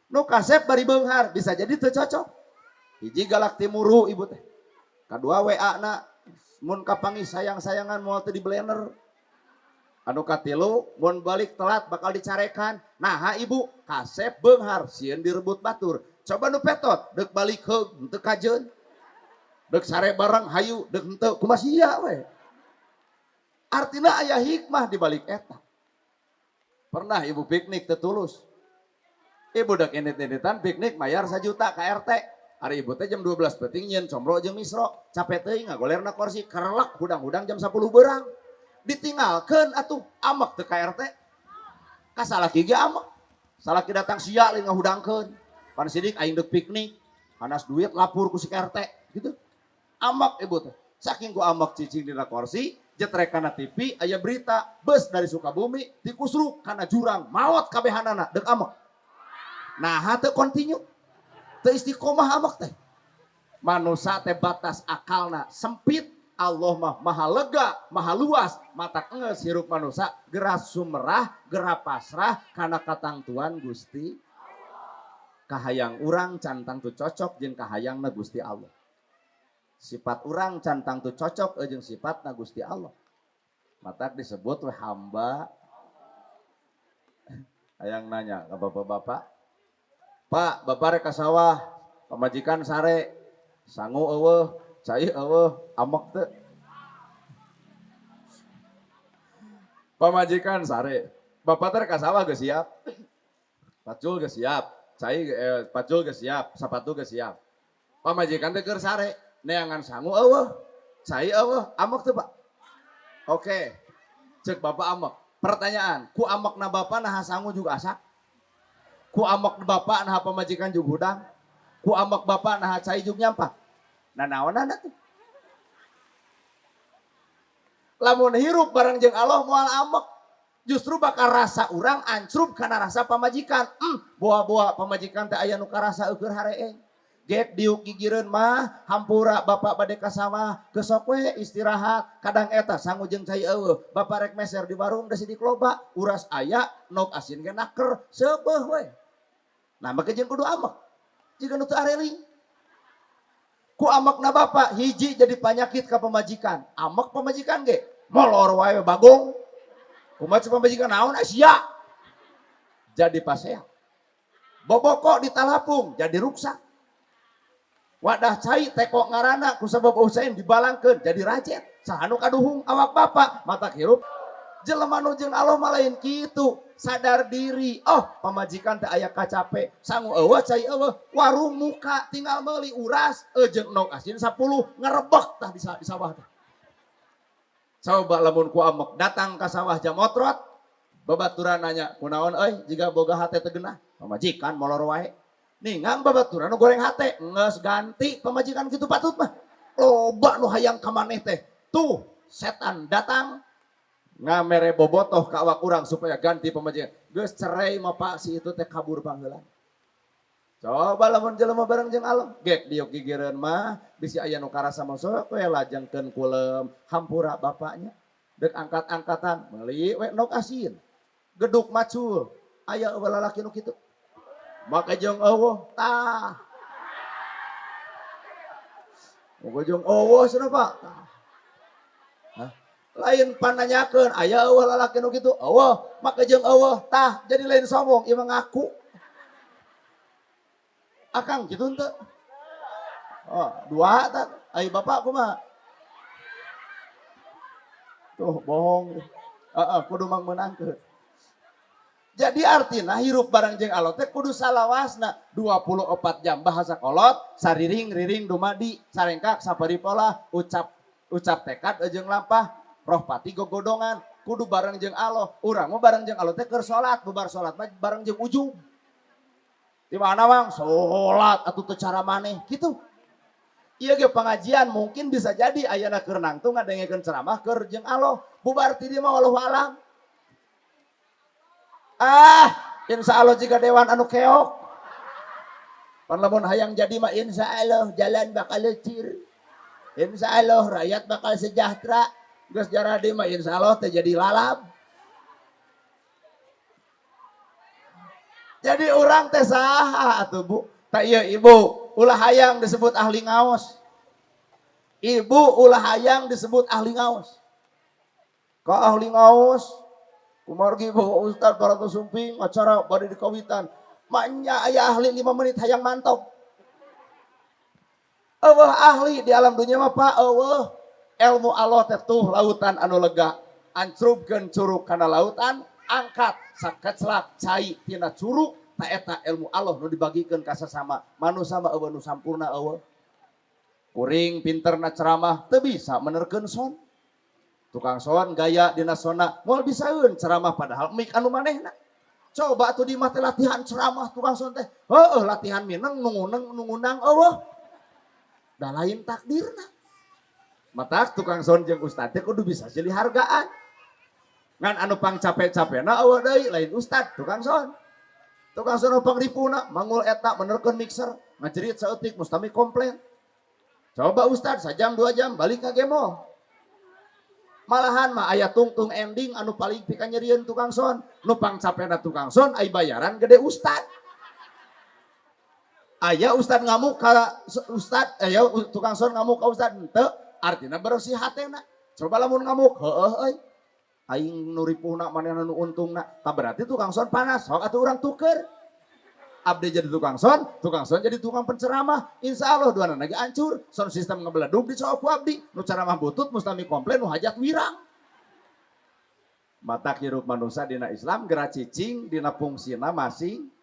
Nu kasep bari beunghar bisa jadi teu cocok. Hiji, galak timuru ibu teh. Kadua, WA na mun kapanggih sayang-sayangan moal teu di blender. Anu katilu, mun balik telat bakal dicarekan. Nah, ibu kasep beunghar sieun direbut batur. Coba nu petot, dek balik heug henteu kajeun. Dek sare bareng hayu, dek henteu kumaha sia we. Artinya aya hikmah di balik eta. Pernah ibu piknik teu tulus. Ibu dek indit-inditan piknik mayar 1 juta ke RT. Ari ibu teh jam 12 peuting nyieun comro jeung misro. Capek teuing ngagolerna kursi, kerelek hudang-hudang jam 10 beurang. Ditinggalkeun atuh, amek teu ka RT. Ka salaki ge amek. Salaki datang, sia lain ngahudangkeun. Pan sidik aing dek piknik. Hanas duit lapur ku si RT gitu. Amek ibu teh. Saking ku amek cicing dina kursi, jetrek kana TV, aya berita bus dari Sukabumi tikusruk kana jurang, maot kabehanana, dek amek. Nah, teu continue. Teu istiqomah amek teh. Manusia teh batas akalna sempit, Allah mah maha lega, maha luas, mata geus hirup manusia geura sumerah, geura pasrah kana katangtuan Gusti. Kahayang urang can tangtu cocok jeung kahayangna Gusti Allah. Sifat urang can tangtu cocok jeung sifatna Gusti Allah. Matak disebut we hamba. Hayang nanya ke bapak-bapak. Pak, bapak rek ka sawah, pamajikan sare, sangu euweuh, cai euweuh, amek teu? Pamajikan sare. Bapak teh rek ka sawah geus siap. Pacul geus siap, cai pacul geus siap, sapatu geus siap. Pamajikan teh keur sare, neangan sangu euweuh, cai euweuh, amek teu, Pak? Oke. Cek bapak amek. Pertanyaan, ku amekna bapak naha sangu juga asak? Ku amek bapak naha pamajikan juga hudang? Ku amek bapak naha cai juga nyampah? Nah, naonana tuh? Lamun hirup bareng jeung Allah moal amek. Justru bakal rasa urang ancrub karena rasa pamajikan. Boa-boa pamajikan teh aya nu karasa eueur hareeng. Gek diuk gigireun mah, hampura bapak bade ka sawah, kesok we istirahat, kadang eta sangu jeung cai euweuh. Bapak rek meser di warung da sidik loba, uras aya, nok asin ge naker, seubeuh we. Nah, make jeung kudu amek. Jiga nu teu areling. Ku amekna bapak hiji jadi panyakit ka pamajikan. Amek pamajikan ge molor wae bagong. Kumaha cek pamajikan, naon sia? Jadi pasea. Boboko ditalapung jadi ruksak. Wadah cai teko ngarana ku sabab Husain dibalangkeun jadi rajet. Saha nu kaduhung? Awak bapak. Matak hirup jelema nu jeung Allah mah lain kitu. Sadar diri. Oh, pamajikan teh aya kacape. Sangu euweuh, cai euweuh, warung muka tinggal meuli uras jeung endog asin 10 ngerebek tah di sawah teh. Coba lamun ku amek datang ka sawah jam otrot, babaturan nanya, kunaon euy jiga boga hate teu genah? Pamajikan molor wae. Ningang babaturan nu goreng hate, geus ganti pamajikan kitu patut mah. Loba nu hayang ka maneh teh. Tuh, setan datang ngamere bobotoh ka awak urang supaya ganti pamajikan. Geus cerai mah Pak, si itu teh kabur pangheula. Coba lamun jelema bareng jeung Allah, gek diuk gigireun mah bisi aya nu karasa mah sok we lajengkeun kulem, hampura bapaknya. Dek angkat-angkatan meuli we endog asin. Geduk macul, aya euweuh lalaki nu kitu? Make jeung euweuh tah. Make jeung euweuh cenah, Pak. Tah. Hah? Lain pananyakeun aya euweuh lalaki nu kitu? Euweuh, make jeung euweuh tah, jadi lain sombong ieu mah ngaku. Akang kitu henteu? Oh, dua tak. Ai bapak kumaha? Tuh bohong. Heeh, kudu mangmeunangkeun. Jadi artinya hirup bareng jeung Allah teh kudu salawasna 24 jam, bahasa kolot sariring riring dumadi sarengkak sapari pola, ucap ucap tekad jeung lampah, roh pati gogodongan, kudu bareng jeung Allah. Urang mah bareng jeung Allah teh keur salat, bubar salat mah bareng jeung ujung. Di mana, Bang? Salat atuh teu cara maneh gitu. Iya ge pengajian mungkin bisa jadi ayana keur nangtung ngadengekeun ceramah keur jeung Allah. Bubar ti dieu mah wallahu alam. Ah, insya Allah jika dewan anu keok. Pan lamun hayang jadi mah insya Allah jalan bakal lecir. Insya Allah rakyat bakal sejahtera. Geus jaradi mah insya Allah teh jadi lalap. Jadi urang teh saha atuh, Bu? Tak iya ibu, ulah hayang disebut ahli ngaos. Ibu ulah hayang disebut ahli ngaos. Ka ahli ngaos, kumargi bawa ustad parantos sumping acara bade dikawitan. Maknya aya ahli 5 menit hayang mantap. Eueuh ahli di alam dunia mah, Pak, eueuh. Ilmu Allah teh tuh lautan anu lega. Ancrubkeun curug kana lautan, angkat sakeclak cai tina curug, ta eta ilmu Allah nu dibagikeun ka sasama. Manusia mah eueuh nu sampurna eueuh. Kuring pinterna ceramah teu bisa menerkeun son. Tukang son gaya dina sona moal bisaeun ceramah padahal mik anu manehna. Coba atuh di mah teh latihan ceramah tukang son teh. Heueuh latihan mineng nunguneng nungundang eueuh. Da lain takdirna. Matak tukang son jeung ustad teh kudu bisa silih hargaan. Ngan anu pang capek-capekna eueuh deui lain ustad, tukang son. Tukang son pangripuna mangul eta menerkeun mixer, ngajerit saeutik mustami komplain. Coba ustad sajam 2 jam balik ka gemo. Malahan mah aya tungtung ending anu paling pikanyerieun tukang son. Nu pang capekna tukang son ai bayaran gede ustad. Aya ustad ngamuk ka ustad, aya tukang son ngamuk ka ustad henteu, artina bersih hatena. Coba lamun ngamuk, heueuh euy. Aing nu ripuhna manehna nu untungna. Tah berarti tukang son panas, sok atuh urang tuker. Abdi jadi tukang son, tukang son jadi tukang penceramah. Insya Allah dua lagi hancur. Son sistem ngebeledug di ku abdi. Nu ceramah butut mustami komplain nu hajat wirang. Mata hirup manusia dina Islam gerak cicing dina fungsina masing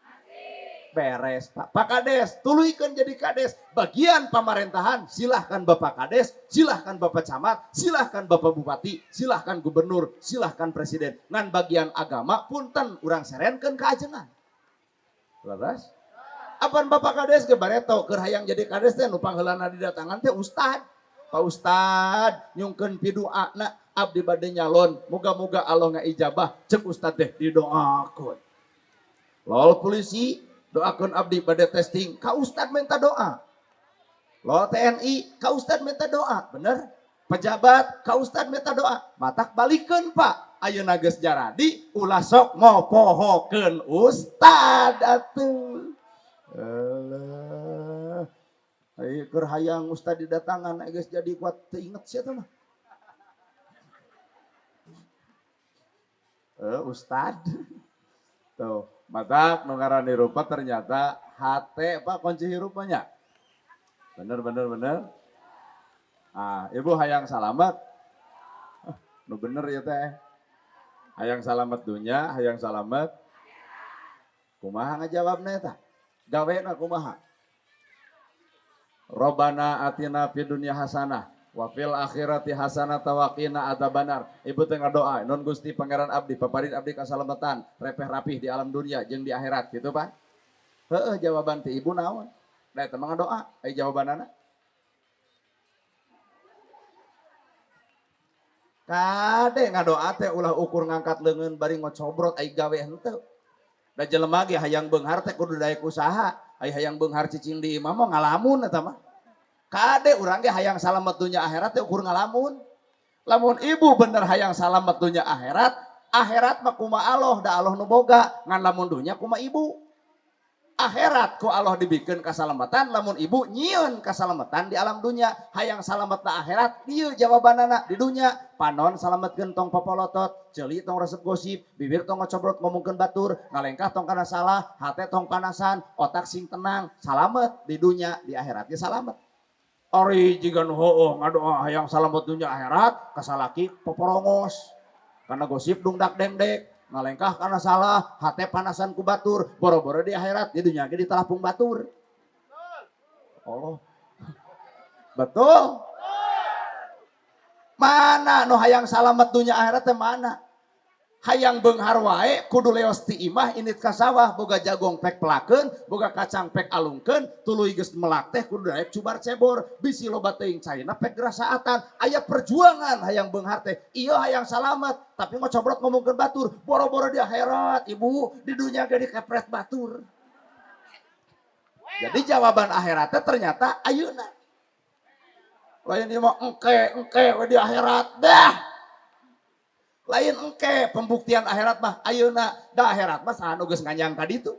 beres, Pak. Pak Kades, tuluykeun jadi kades. Bagian pemerintahan silahkan Bapak Kades, silahkan Bapak Camat, silahkan Bapak Bupati, silahkan Gubernur, silahkan Presiden. Ngan bagian agama punten urang serenkeun ka ajengan. Leres? Apan Bapak Kades ge bareto keur hayang jadi kades teh nu pangheulana didatangan teh ustad. Pak Ustad nyungkeun piduana abdi bade nyalon, moga-moga Allah ngaijabah, cek ustad teh didoakeun. Lol polisi doakeun abdi bade testing, ka ustad minta doa. Lol TNI ka ustad minta doa, bener? Pejabat ka ustad minta doa, matak balikeun Pak. Ayeuna geus jaradi ulah sok ngopohokeun ustad atuh. Alah. Ai keur hayang ustad didatangan geus jadi kuat teu inget sia teh mah. Ustad. Tuh, matak nu ngaran hirup ternyata hate Pak kunci hirupnya. Bener bener bener. Ah, ibu hayang salamet. Nu bener ya teh. Hayang salamet dunya, hayang salamet. Kumaha ngajawabna eta? Gawena kumaha? Robbana atina fid dunya hasanah wa fil akhirati hasanah wa qina adzabannar. Ibu teh ngadoa, nun Gusti Pangeran abdi, paparin abdi kasalamatan, repeh rapih di alam dunia jeung di akhirat gitu, Pak. Heueuh jawaban ti ibu naon? Da eta mah ngadoa, ai jawabanana? Kade ngadoa teh ulah ukur ngangkat leungeun bari ngocobrot ai gawe henteu. Da jelema ge hayang beunghar teh kudu daek usaha. Ai hayang beunghar cicing di imah mah ngalamun eta mah. Kade urang ge hayang salamet dunya akhirat teh ukur ngalamun. Lamun ibu bener hayang salamet dunya akhirat, akhirat mah kumaha Allah, da Allah nu boga, ngan lamun dunya kumaha ibu. Akhirat ku Allah dibikeun kasalamatan, lamun ibu nyieun kasalamatan di alam dunya, hayang salamet na akhirat, dieu jawabanana di dunya. Panon salametkeun tong popolotot, ceuli tong resep gosip, bibir tong ngocobrot ngomongkeun batur, ngalengkah tong kana salah, hate tong panasan, otak sing tenang, salamet di dunya, di akhirat ge salamet. Ari jiga nu heueuh ngadoa hayang salamet dunya akhirat, kasalaki poporongos. Karena gosip dungdak dengdek, ngalengkah karena salah, hate panasan ku batur, boro-boro di akhirat, di dunya ge ditalapung batur. Allah. Betul? Mana nu hayang salamet dunya akhirat teh mana? Hayang beunghar wae kudu leos ti imah init ka sawah, boga jagong pek pelakeun, boga kacang pek alungkeun, tuluy geus melak teh kudu daek cubar cebor, bisi loba teuing caina pek gerasaatan. Aya perjuangan hayang beunghar teh, ieu hayang salamet, tapi ngocobrot ngomongkeun batur, boro-boro di akhirat, ibu, di dunya ge dikepret batur. Jadi jawaban akhiratnya ternyata ayeuna. Lain ieu mah engke, engke we di akhirat dah. Lain engke pembuktian akhirat mah ayeuna, da akhirat mah saha nu geus nganyang ka ditu.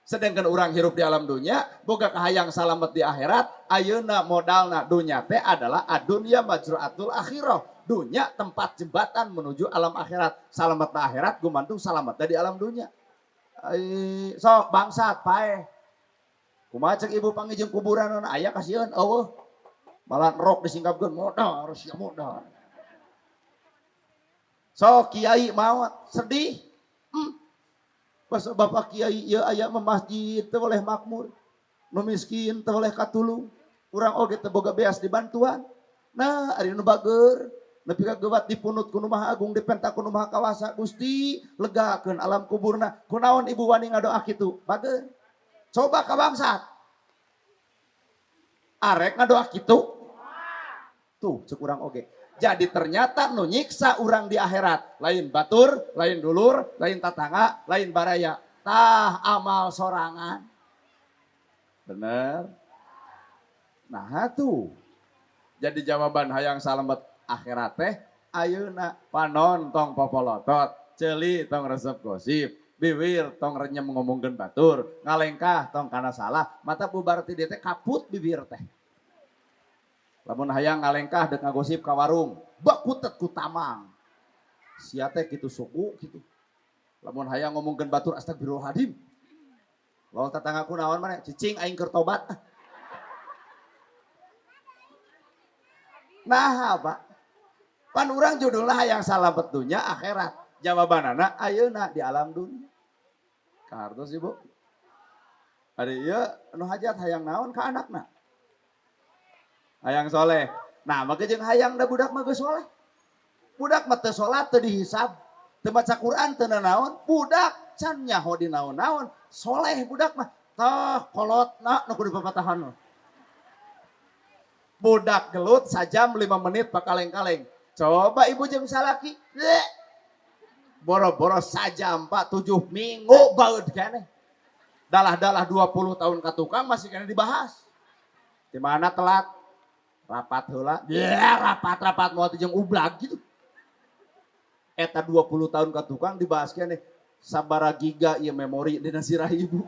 Sedangkan orang hirup di alam dunia, boga kahayang salamet di akhirat, ayeuna modalna dunya teh adalah adunya majra'atul akhirah. Dunya tempat jembatan menuju alam akhirat. Salamet di akhirat gumantung salamet di alam dunya. Sok bangsat paeh. Kumaha cek ibu panggih jeung kuburan aya kasieun eueuh. Malah rok disingkapkeun modal sia modal. Sok kiai maot sedih. Pas bapak kiai ieu aya mah masjid teu boleh makmur. Nu miskin teu boleh katulung. Urang oge teu boga beas dibantuan. Nah, ari nu bager nepi ka gewat dipunut ku nu Maha Agung dipenta ku nu Maha Kawasa Gusti legakeun alam kuburna. Kunaon ibu wani ngadoa kitu? Bager. Coba ka bangsat. Arek ngadoa kitu? Tuh cek urang oge. Jadi ternyata nu nyiksa urang di akhirat lain batur, lain dulur, lain tatangga, lain baraya. Tah amal sorangan. Bener? Nah tuh. Jadi jawaban hayang salamet akhirat teh ayeuna panon tong popolotot, ceuli tong resep gosip, bibir tong renyem ngomongkeun batur, ngalengkah tong kana salah, mata bubar ti dieu teh kaput bibir teh. Lamun hayang ngalengkah dek ngagosip ka warung, bakutet ku tamang. Sia teh kitu suku kitu. Lamun hayang ngomongkeun batur astagfirullahaladzim. Lawan tetanggaku naon maneh, cicing aing keur tobat. Nah, Pak. Pan urang judulna hayang salamet dunya akhirat. Jawabanana ayeuna di alam dunia. Kahartos Ibu. Ari ieu nu hajat hayang naon ka anakna? Hayang soleh. Nah, maka jeung hayang da budak mah geus soleh. Budak mah teu salat teu dihisab, teu maca Quran teu nanaon, budak can nyaho di naon-naon, soleh budak mah. Tah kolotna nu kudu dipapatahan. Budak gelut sajam 5 menit pakaleng-kaleng. Coba ibu jeung salaki. Boro-boro sajam Pak 7 minggu baeud keneh. Dalah-dalah 20 tahun ka tukang masih keneh dibahas. Di mana telat? Rapat heula. Ya rapat-rapat moal teh jeung ublag gitu. Eta 20 tahun ka tukang dibahas keneh. Sabara giga ieu memori dina sirah ibu.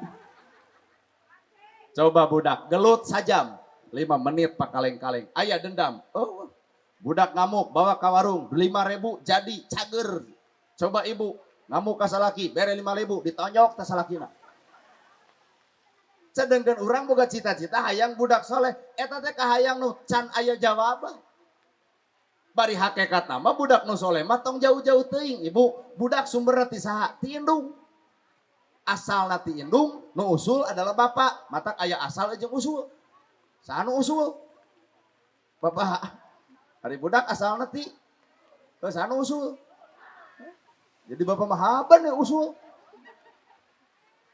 Coba budak gelut sajam 5 menit pakaleng-kaleng. Aya dendam. Oh, budak ngamuk bawa ka warung 5.000 jadi cager. Coba ibu ngamuk ka salaki bere 5.000 ditonyok ta salakina. Sedangkan urang boga cita-cita hayang budak soleh, eta teh kahayang nu can aya jawaban. Bari hakikat mah budak nu soleh mah tong jauh-jauh teuing ibu, budak sumberna ti saha? Ti indung. Asalna ti indung, nu usul adalah bapak, matak aya asal jeung usul. Saha nu usul? Bapak. Ari budak asalna ti saha nu usul? Jadi bapak mah haban ya usul.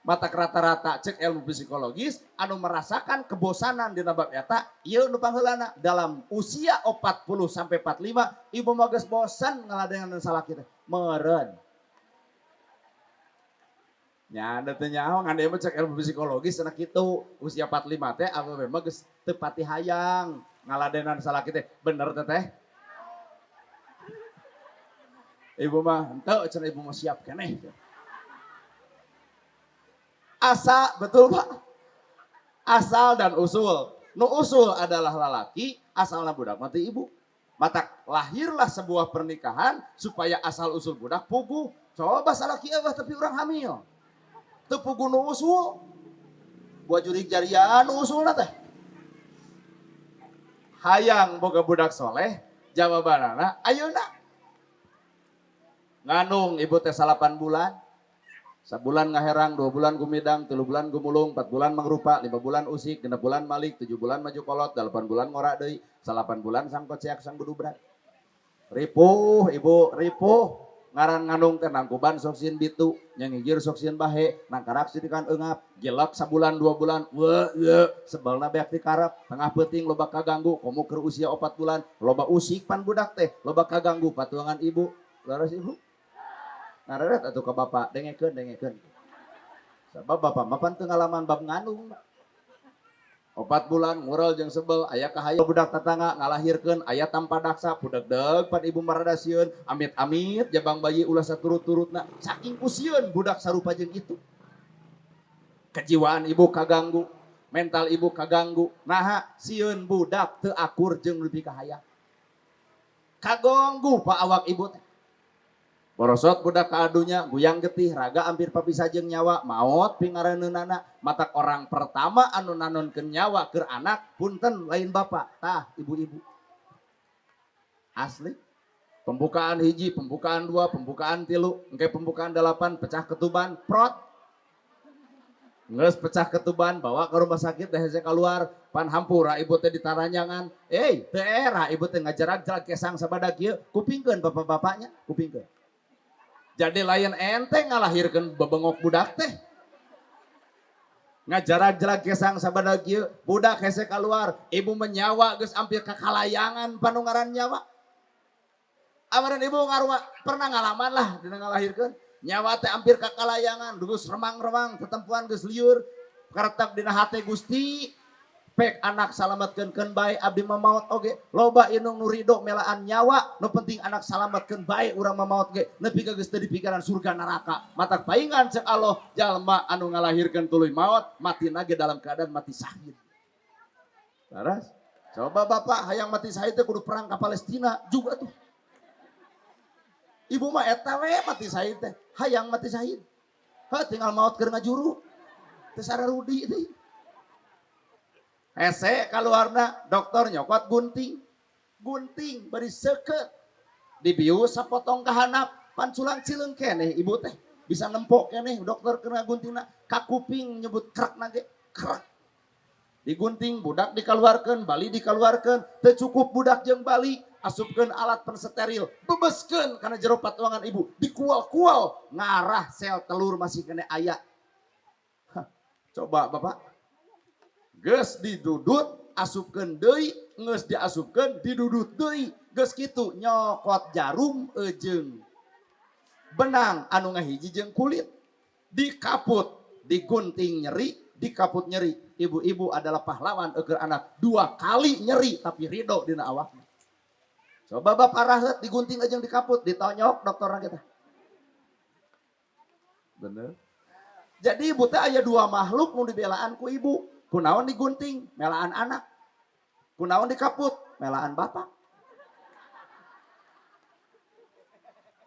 Matak rata-rata cek ilmu psikologis anu merasakan kebosanan dina bab eta ieu nu pangheulana dalam usia 40 sampai 45 ibu mah geus bosan ngaladenan salaki teh meureun. Nya da teu nyaho ngan ieu mah cek ilmu psikologis cenah kitu usia 45 teh awewe mah geus teu pati hayang ngaladenan salaki teh bener teh teh. Ibu mah henteu cenah ibu mah siap keneh. Asa, betul Pak? Asal dan usul. Nu usul adalah lalaki, asalna budak mati ibu. Matak lahirlah sebuah pernikahan supaya asal usul budak puguh. Coba salaki eueuh tapi urang hamil. Teu puguh nu usul. Buat jurig jarian nu usulna teh. Hayang boga budak soleh, jawabanana ayeuna. Ngandung ibu teh 8 bulan. Sabulan ngaherang, 2 bulan gumidang, 3 bulan gumulung, 4 bulan mangrupa, 5 bulan usik, 6 bulan malik, 7 bulan maju kolot, 8 bulan ngorak deui, 8 bulan sang koceak sang budubrak. Ripuh ibu, ripuh. Ngaran ngandung teh nangkuban sok sieun bitu, nyangigir sok sieun bahe, nangkarak sidikan eungap, gilek sabulan 2 bulan, we we, sebelna beak dikarep, tengah peuting loba kaganggu, komo keur usia 4 bulan, loba usik pan budak teh, loba kaganggu patuangan ibu. Leres ibu? Ngareret atuh ka bapak, dengekeun, dengekeun. Sabab bapak mah pan teu ngalaman bab ngandung. 4 bulan ngurel jeung sebel, aya kahayang budak tetangga ngalahirkeun, aya tanpa daksa, pudegdeg pan ibu marada sieun, amit-amit jabang bayi ulah saturut-turutna, saking kusieun budak sarupa jeung itu. Kejiwaan ibu kaganggu, mental ibu kaganggu. Naha sieun budak teu akur jeung nu dipikahayang. Kaganggu pak awak ibu teh. Borosot budak ka adunya guyang getih raga hampir papisah jeung nyawa maot pingareunana matak orang pertama anu nanonkeun nyawa keur anak punten lain bapak tah ibu-ibu. Asli pembukaan hiji, pembukaan dua, pembukaan tilu, engke pembukaan 8 pecah ketuban prot. Geus pecah ketuban bawa ke rumah sakit teh hese keluar pan hampura ibu teh ditaranjangan. Teu era ibu teh ngajarag-jarag kesang sabadak ieu kupingkeun bapak-bapaknya kupingkeun. Jadi lain ente ngalahirkeun bebengok budak teh. Ngajarag-jarag kesang sabadak ieu budak hese keluar ibu menyawa geus hampir kakalayangan panungaran nyawa. Amaran ibu ngarua pernah ngalaman lah dina ngalahirkeun. Nyawa teh hampir kakalayangan, geus remang-remang, tetempuan geus liur, karetak dina hate Gusti, pek anak salametkeun keun bae abdi mah maot oge, loba indung nu rido melaan nyawa, nu penting anak salametkeun bae urang mah maot ge, nepi ka geus teu dipikiran surga neraka. Matak paingan cek Allah, jalma anu ngalahirkeun tuluy maot, matina ge dalam keadaan mati syahid. Laras? Coba bapak hayang mati syahid teh kudu perang ka Palestina juga tuh. Ibu mah eta we mati syahid teh, hayang mati syahid. Heuh tinggal maot keur ngajuru. Teu sararudi teh. Hese kaluarna dokter nyokot gunting. Gunting bari seukeut. Dibius sapotong ka handap, pan culang cileung keneh ibu teh. Bisa nempok keneh dokter keur ngaguntingna, ka kuping nyebut krekna ge, krek. Digunting budak dikaluarkeun, bali dikaluarkeun, teu cukup budak jeung bali. Asupkeun alat pensteril, bebeskeun kana jero patuangan ibu, dikual-kual ngarah sel telur masih kena aya. Hah, coba bapak, geus didudut, asupkeun deui, geus diasupkeun didudut deui, geus kitu nyokot jarum eujeung benang anu ngahiji jeung kulit, dikaput, digunting nyeri, dikaput nyeri. Ibu-ibu adalah pahlawan eukeun anak, 2 kali nyeri tapi ridho dina awakna. Coba bapak rahet digunting aja yang dikaput, ditonyok dokter kita. Bener. Jadi ibu teh aya 2 makhluk nu dibelaan ku ibu. Kunaon digunting, melaan anak. Kunaon dikaput, melaan bapak.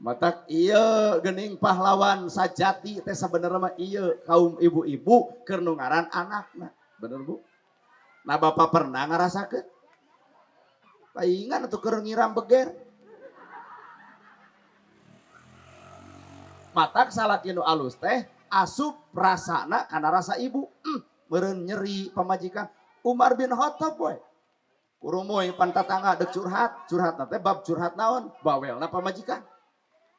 Matak ieu geuning pahlawan sajati teh sabenerna mah ieu kaum ibu-ibu keur nu ngaran anakna. Bener Bu? Nah bapak pernah ngarasakeun? Paingan atau keur ngiram beger. Matak salaki nu alus teh asup rasana kana rasa ibu. Meureun nyeri pamajikan Umar bin Khattab we. Kurumuy pan tatangga deuk curhat, curhatna teh bab curhat naon? Bawelna pamajikan.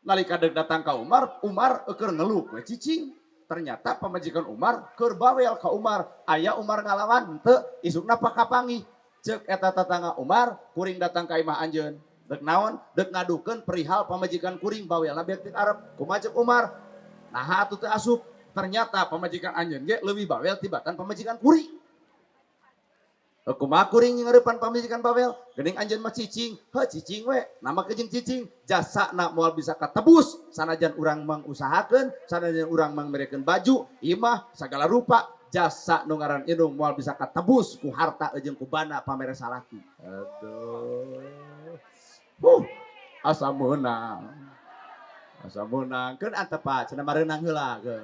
Nalika deuk datang ka Umar, Umar keur ngeluh we cicing. Ternyata pamajikan Umar keur bawel ka Umar. Aya Umar ngalawan henteu isukna pakapanggih. Cek eta tatangga Umar, kuring datang ka imah anjeun. Dek naon? Dek ngadukeun perihal pamajikan kuring bawelna beak ti Arab. Kumaha cek Umar? Naha atuh teu asup. Ternyata pamajikan anjeun ge leuwih bawel tibatan pamajikan kuring. Kumaha kuring ngareupan pamajikan bawel? Geuning anjeun mah cicing. Heuh cicing we, nama ke jeung cicing. Jasana moal bisa katebus sanajan urang mangusahakeun, sanajan urang mangmerekeun baju, imah sagala rupa. Jasa nu ngaran indung moal bisa katebus ku harta jeung ku bana pamere salaki. Aduh. Asa meunang. Asa meunang keun antep cenah mareunang heula ge.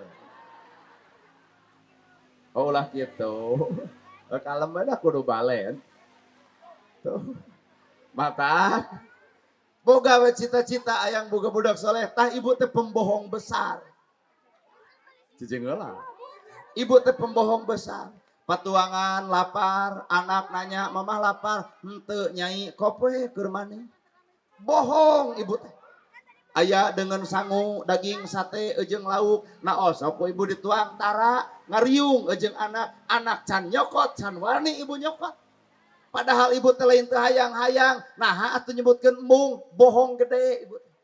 Oh ulah kitu. Kalem bae kudu balen. Tuh. Mata boga we cita-cita ayang boga budak soleh tah ibu teh pembohong besar. Cicing heula. Ibu teh pembohong besar. Patuangan lapar, anak nanya mamah lapar, henteu nyai kope keur maneh. Bohong ibu teh. Aya dengan sangu daging sate eujeung lauk, na osok ku ibu dituang tara ngariung eujeung anak, anak can nyokot, can wani ibu nyokot. Padahal ibu teh lain teu hayang-hayang, naha atuh nyebutkeun embung, bohong gede ibu teh.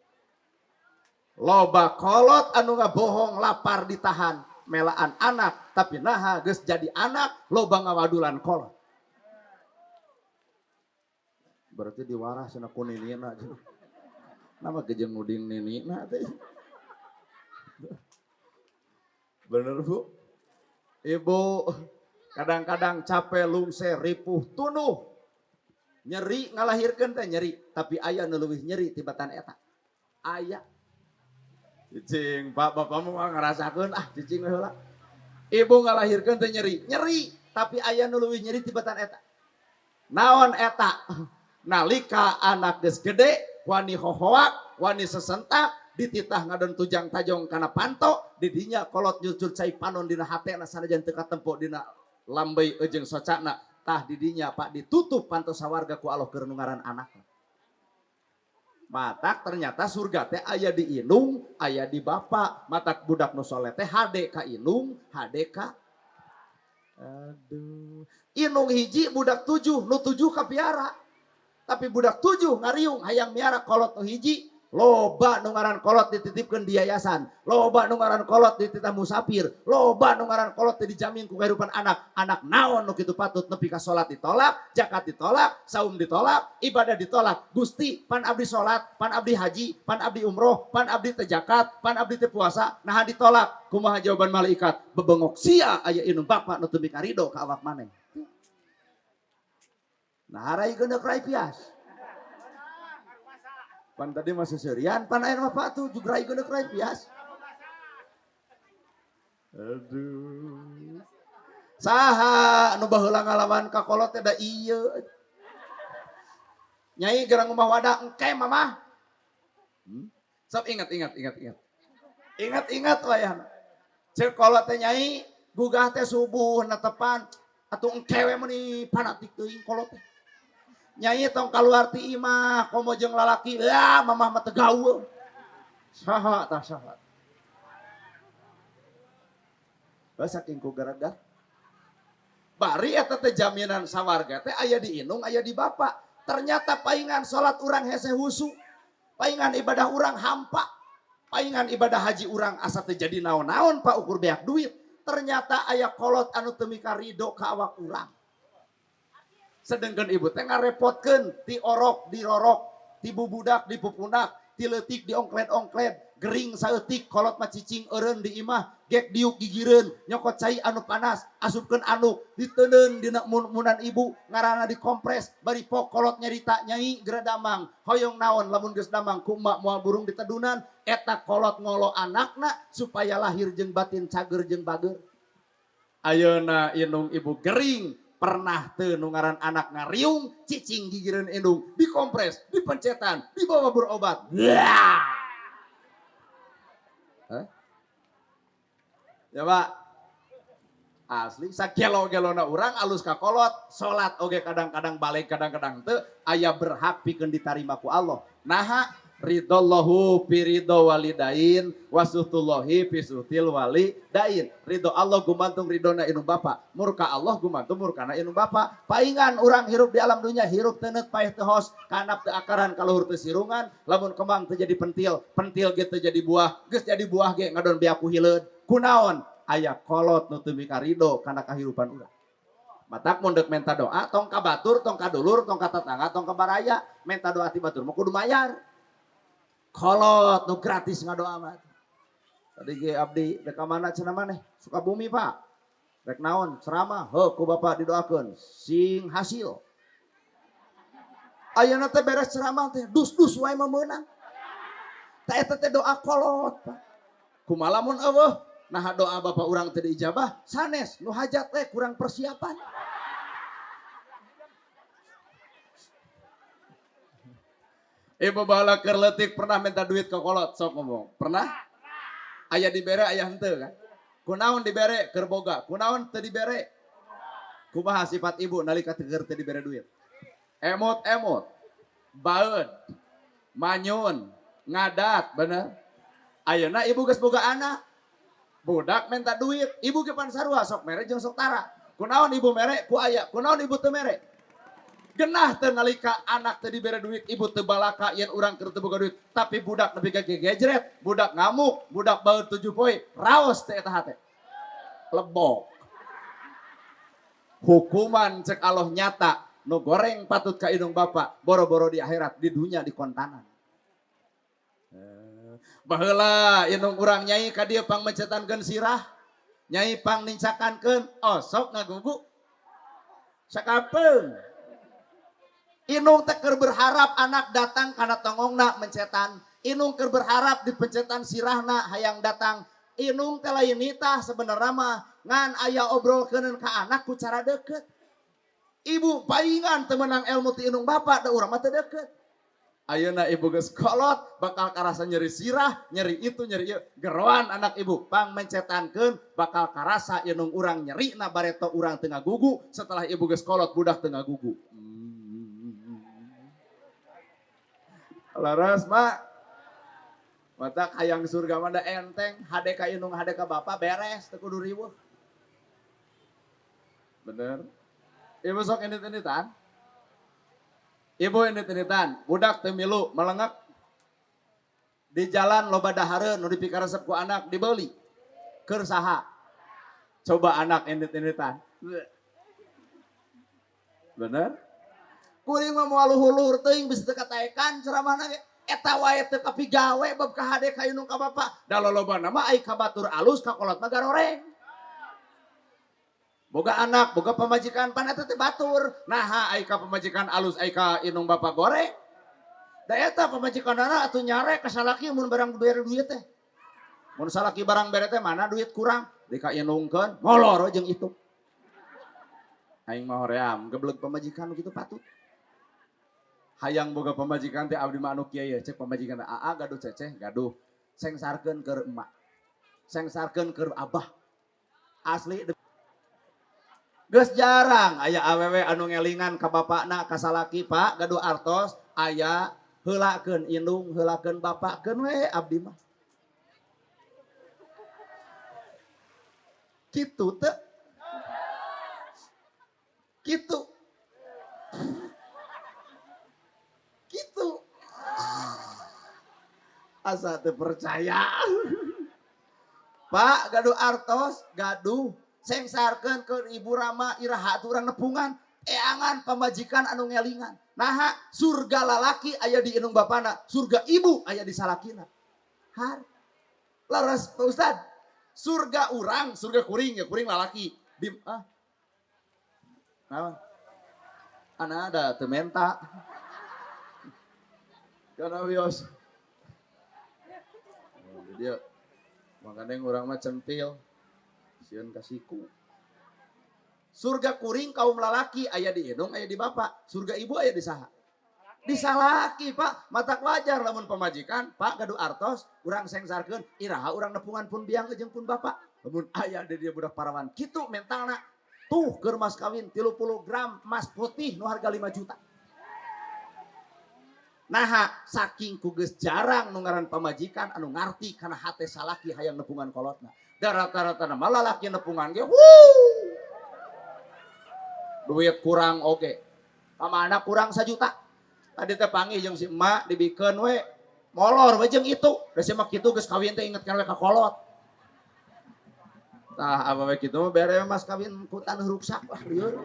Loba kolot anu ngabohong lapar ditahan. Melaan anak, tapi naha geus jadi anak, loba ngawadulan kolot. Berarti diwarah cenah ku ninina. Nama kejeng nguding ninina teh. Bener Bu? Ibu kadang-kadang capek lungse ripuh tunuh. Nyeri ngalahirkeun teh nyeri, tapi aya nu leuwih nyeri tibatan eta. Aya. Cicing, Pak, bapakmu mah ngarasakeun ah cicing we heula. Ibu ngalahirkeun teh nyeri, nyeri, tapi aya nu leuwih nyeri tibatan eta. Naon eta? Nalika anak geus gede, wani hohoak, wani sesentak, dititah ngadon tujang tajong kana panto, didinya kolot nyucur cai panon dina hatena sanajan teu katempo dina lambey jeung socana, tah didinya Pak ditutup panto sawarga ku Allah keur nu ngaran anak. Matak ternyata surga teh aya di indung, aya di bapak. Matak budak nu soleh teh hade ka indung, hade ka aduh. Indung hiji budak 7, nu 7 kapiara. Tapi budak 7 ngariung hayang miara kolot nu hiji, loba nu ngaran kolot dititipkeun di yayasan, loba nu ngaran kolot dititah musafir, loba nu ngaran kolot teh dijamin ku kehidupan anak. Anak naon nu kitu patut nepi ka salat ditolak, zakat ditolak, saum ditolak, ibadah ditolak. Gusti, pan abdi salat, pan abdi haji, pan abdi umroh, pan abdi teh zakat, pan abdi teh puasa, naha ditolak. Kumaha jawaban malaikat? Bebengok sia aya indung bapak nu teu mikarido ka awak maneh. Nah, harai geundeuk rai pias. Pan tadi masih serian, pan air mah tuh juga rai geundeuk rai pias. Aduh. Saha nu baheula ngalaman ka kolot teh da ieu. Nyai gerang rumah wadah engke mamah. Sok ingat ingat ingat ingat. Ingat ingat wayahna. Ceuk kolot teh nyai gugah teh subuh netepan atuh engke we meuni fanatik teuing kolot teh. Nyai tong kaluar ti imah komo jeung lalaki, ya mamah mah teu gaul. Saha tah saha. Basa saking ku garagar. Bari eta teh jaminan sawarga teh aya di indung, aya di bapak. Ternyata paingan salat urang hese husu. Paingan ibadah urang hampa. Paingan ibadah haji urang asa teu jadi naon-naon Pak ukur beak duit. Ternyata aya kolot anu teu mikarido ka awak urang. Sedangkan ibu teh ngarepotkeun ti orok dirorok, ti bubudak dipupundak, ti leutik diongkled-ongkled, gering saeutik kolot mah cicing eureun di imah, gek diuk gigireun, nyokot cai anu panas, asupkeun anduk, diteundeun dina munan ibu, ngaranna dikompres, bari pok kolot nyarita nyai geura damang, hoyong naon lamun geus damang ku emak moal burung ditedunan, eta kolot ngolo anakna supaya lahir jeung batin cager jeung bager. Ayeuna indung ibu gering, pernah teu nu ngaran anak ngariung, cicing gigireun indung, dikompres, dipencetan, dibawa berobat. Hah? Ya Pak, asli sakelo-gelona urang alus ka kolot, salat oge kadang-kadang balik kadang-kadang teu, aya berhak pikeun ditarima ku Allah. Naha ridallahu fi ridho walidain wasutullahi fi sutil walidain. Ridho Allah gumantung ridhona indung bapa, murka Allah gumantung murkana indung bapa. Paingan urang hirup di alam dunia, hirup teuneut paeh teu hos, kanap teu akaran kaluhur teu sirungan, lamun kembang teu jadi pentil, pentil ge teu jadi buah, geus jadi buah ge ngadon beak ku hileud. Kunaon? Aya kolot nu teu mikarido kana kahirupan urang. Matak mun deuk menta doa tong ka batur, tong ka dulur, tong ka tetangga, tong ka baraya, menta doa ti batur mah kudu mayar. Kolot nu gratis ngadoa mah. Tadi ge abdi rek ka mana cenah maneh? Sukabumi Pak. Rek naon? Ceramah. Heuh ku bapak didoakeun sing hasil. Ayeuna teh beres ceramah teh dus-dus wae mah meunang. Tah eta teh doa kolot Pak. Kumaha lamun eueuh? Nah doa bapak urang teh diijabah sanes nu hajat teh kurang persiapan. Ibu bala keur leutik pernah minta duit ke kolot sok ngomong. Pernah? Aya dibere aya henteu kan? Kunaon dibere keur boga, kunaon teu dibere? Kumaha sifat ibu nalika teu keur teu dibere duit? Emot-emot, baeud, manyun, ngadat, bener? Ayeuna ibu geus boga anak. Budak minta duit, ibu ge pan sarua sok mere jeung sok tara. Kunaon ibu mere ku aya, kunaon ibu teu mere? Genah teu nalika anak teu dibere duit, ibu teu balaka yen urang keur teu boga duit, tapi budak nepi ka gegejret, budak ngamuk, budak baeud 7 poe, raos teh eta hate. Lebok. Hukuman cek Allah nyata, nu goreng patut ka indung bapa, boro-boro di akhirat, di dunya di kontanan. Baheula indung urang nyai ka dieu pangmencetankeun sirah. Nyai pang nincakankeun osok ngagugu. Sakapeung. Inung teh keur berharap anak datang kana tongongna mencetan. Inung keur berharap di pencetan sirahna hayang datang. Inung teh lain nitah sebenarnya mah ngan aya obrolkeun ka anak ku cara deket. Ibu paingan teu meunang ilmu ti inung bapak da urang mah teu deket. Ayeuna ibu geus kolot bakal karasa nyeri sirah, nyeri itu, nyeri ieu. Geroan anak ibu pang mencetankeun bakal karasa inung urang nyerina bareto urang teu ngagugu setelah ibu geus kolot budak teu ngagugu. Laras mak. Mata hayang surga mah da enteng, hade ka inung hade ka bapa beres teu kudu riweuh. Bener. Ibu sok indit-inditan. Ibu indit-inditan, budak teu milu melengek. Di jalan loba dahareun nu dipikaresep ku anak dibeli. Keur saha? Coba anak indit-inditan. Bener? Kuring mah moal luhur-luhur teuing bisa teu kataekan ceramahna ge. Eta wae teu kapigawe bab ka hade ka indung ka bapa. Da lolobana mah ai ka batur alus ka kolot mah garoreng. Boga anak, boga pamajikan pan eta teh batur. Naha ai ka pamajikan alus ai ka indung bapa goreng. Da eta pamajikanana atuh nyare ka salaki mun barang bere duit teh. Mun salaki barang bere teh mana duit kurang dikainungkeun molor jeung itu. Aing mah hoream gebleg pamajikan kitu patut. Hayang boga pamajikan teh abdi mah anu kieu ye cek pamajikan teh aa gaduh ceceh gaduh sengsarkeun keur emak. Sengsarkeun keur abah. Asli geus jarang aya awewe anu ngelingan ka bapakna ka salaki pak gaduh artos aya heulakeun indung heulakeun bapak keun we abdi mah. Kitu teu? Kitu. Kitu. Asa teu percaya. Pak gaduh artos gaduh sengsarkeun ke ibu rama iraha atuh urang nepungan eangan pamajikan anu ngelingan. Naha surga lalaki aya di indung bapana, surga ibu aya di salakina. Har. Laras Pak Ustad, surga urang, surga kuring ya kuring lalaki. Di ah. Naon? Ana ada teu menta. Kana wios. Dia makanya urang mah centil. Sieun kasiku. Surga kuring kaum lalaki aya di indung aya di bapak, surga ibu aya di saha? Di salaki Pak, matak wajar lamun pamajikan Pak gaduh artos urang sengsarkeun iraha urang nepungan pun biang jeung pun bapak. Lamun aya di dieu budak parawan kitu mentalna tuh keur mas kawin 30 gram emas putih nu harga 5 juta. Naha saking ku geus jarang nu ngaran pamajikan anu ngarti kana hate salaki hayang nepungan kolotna. Da rata-rata mah lalaki nepungan ge wuh. Duit kurang oge. Kamana kurang 1 juta. Tadi teh panggih jeung si emak dibikeun we molor we jeung itu. Da si emak kitu geus kawin teh inget kana we ka kolot. Tah apa we kitu mah bere mas kawin ku taneuh ruksak lah lieur.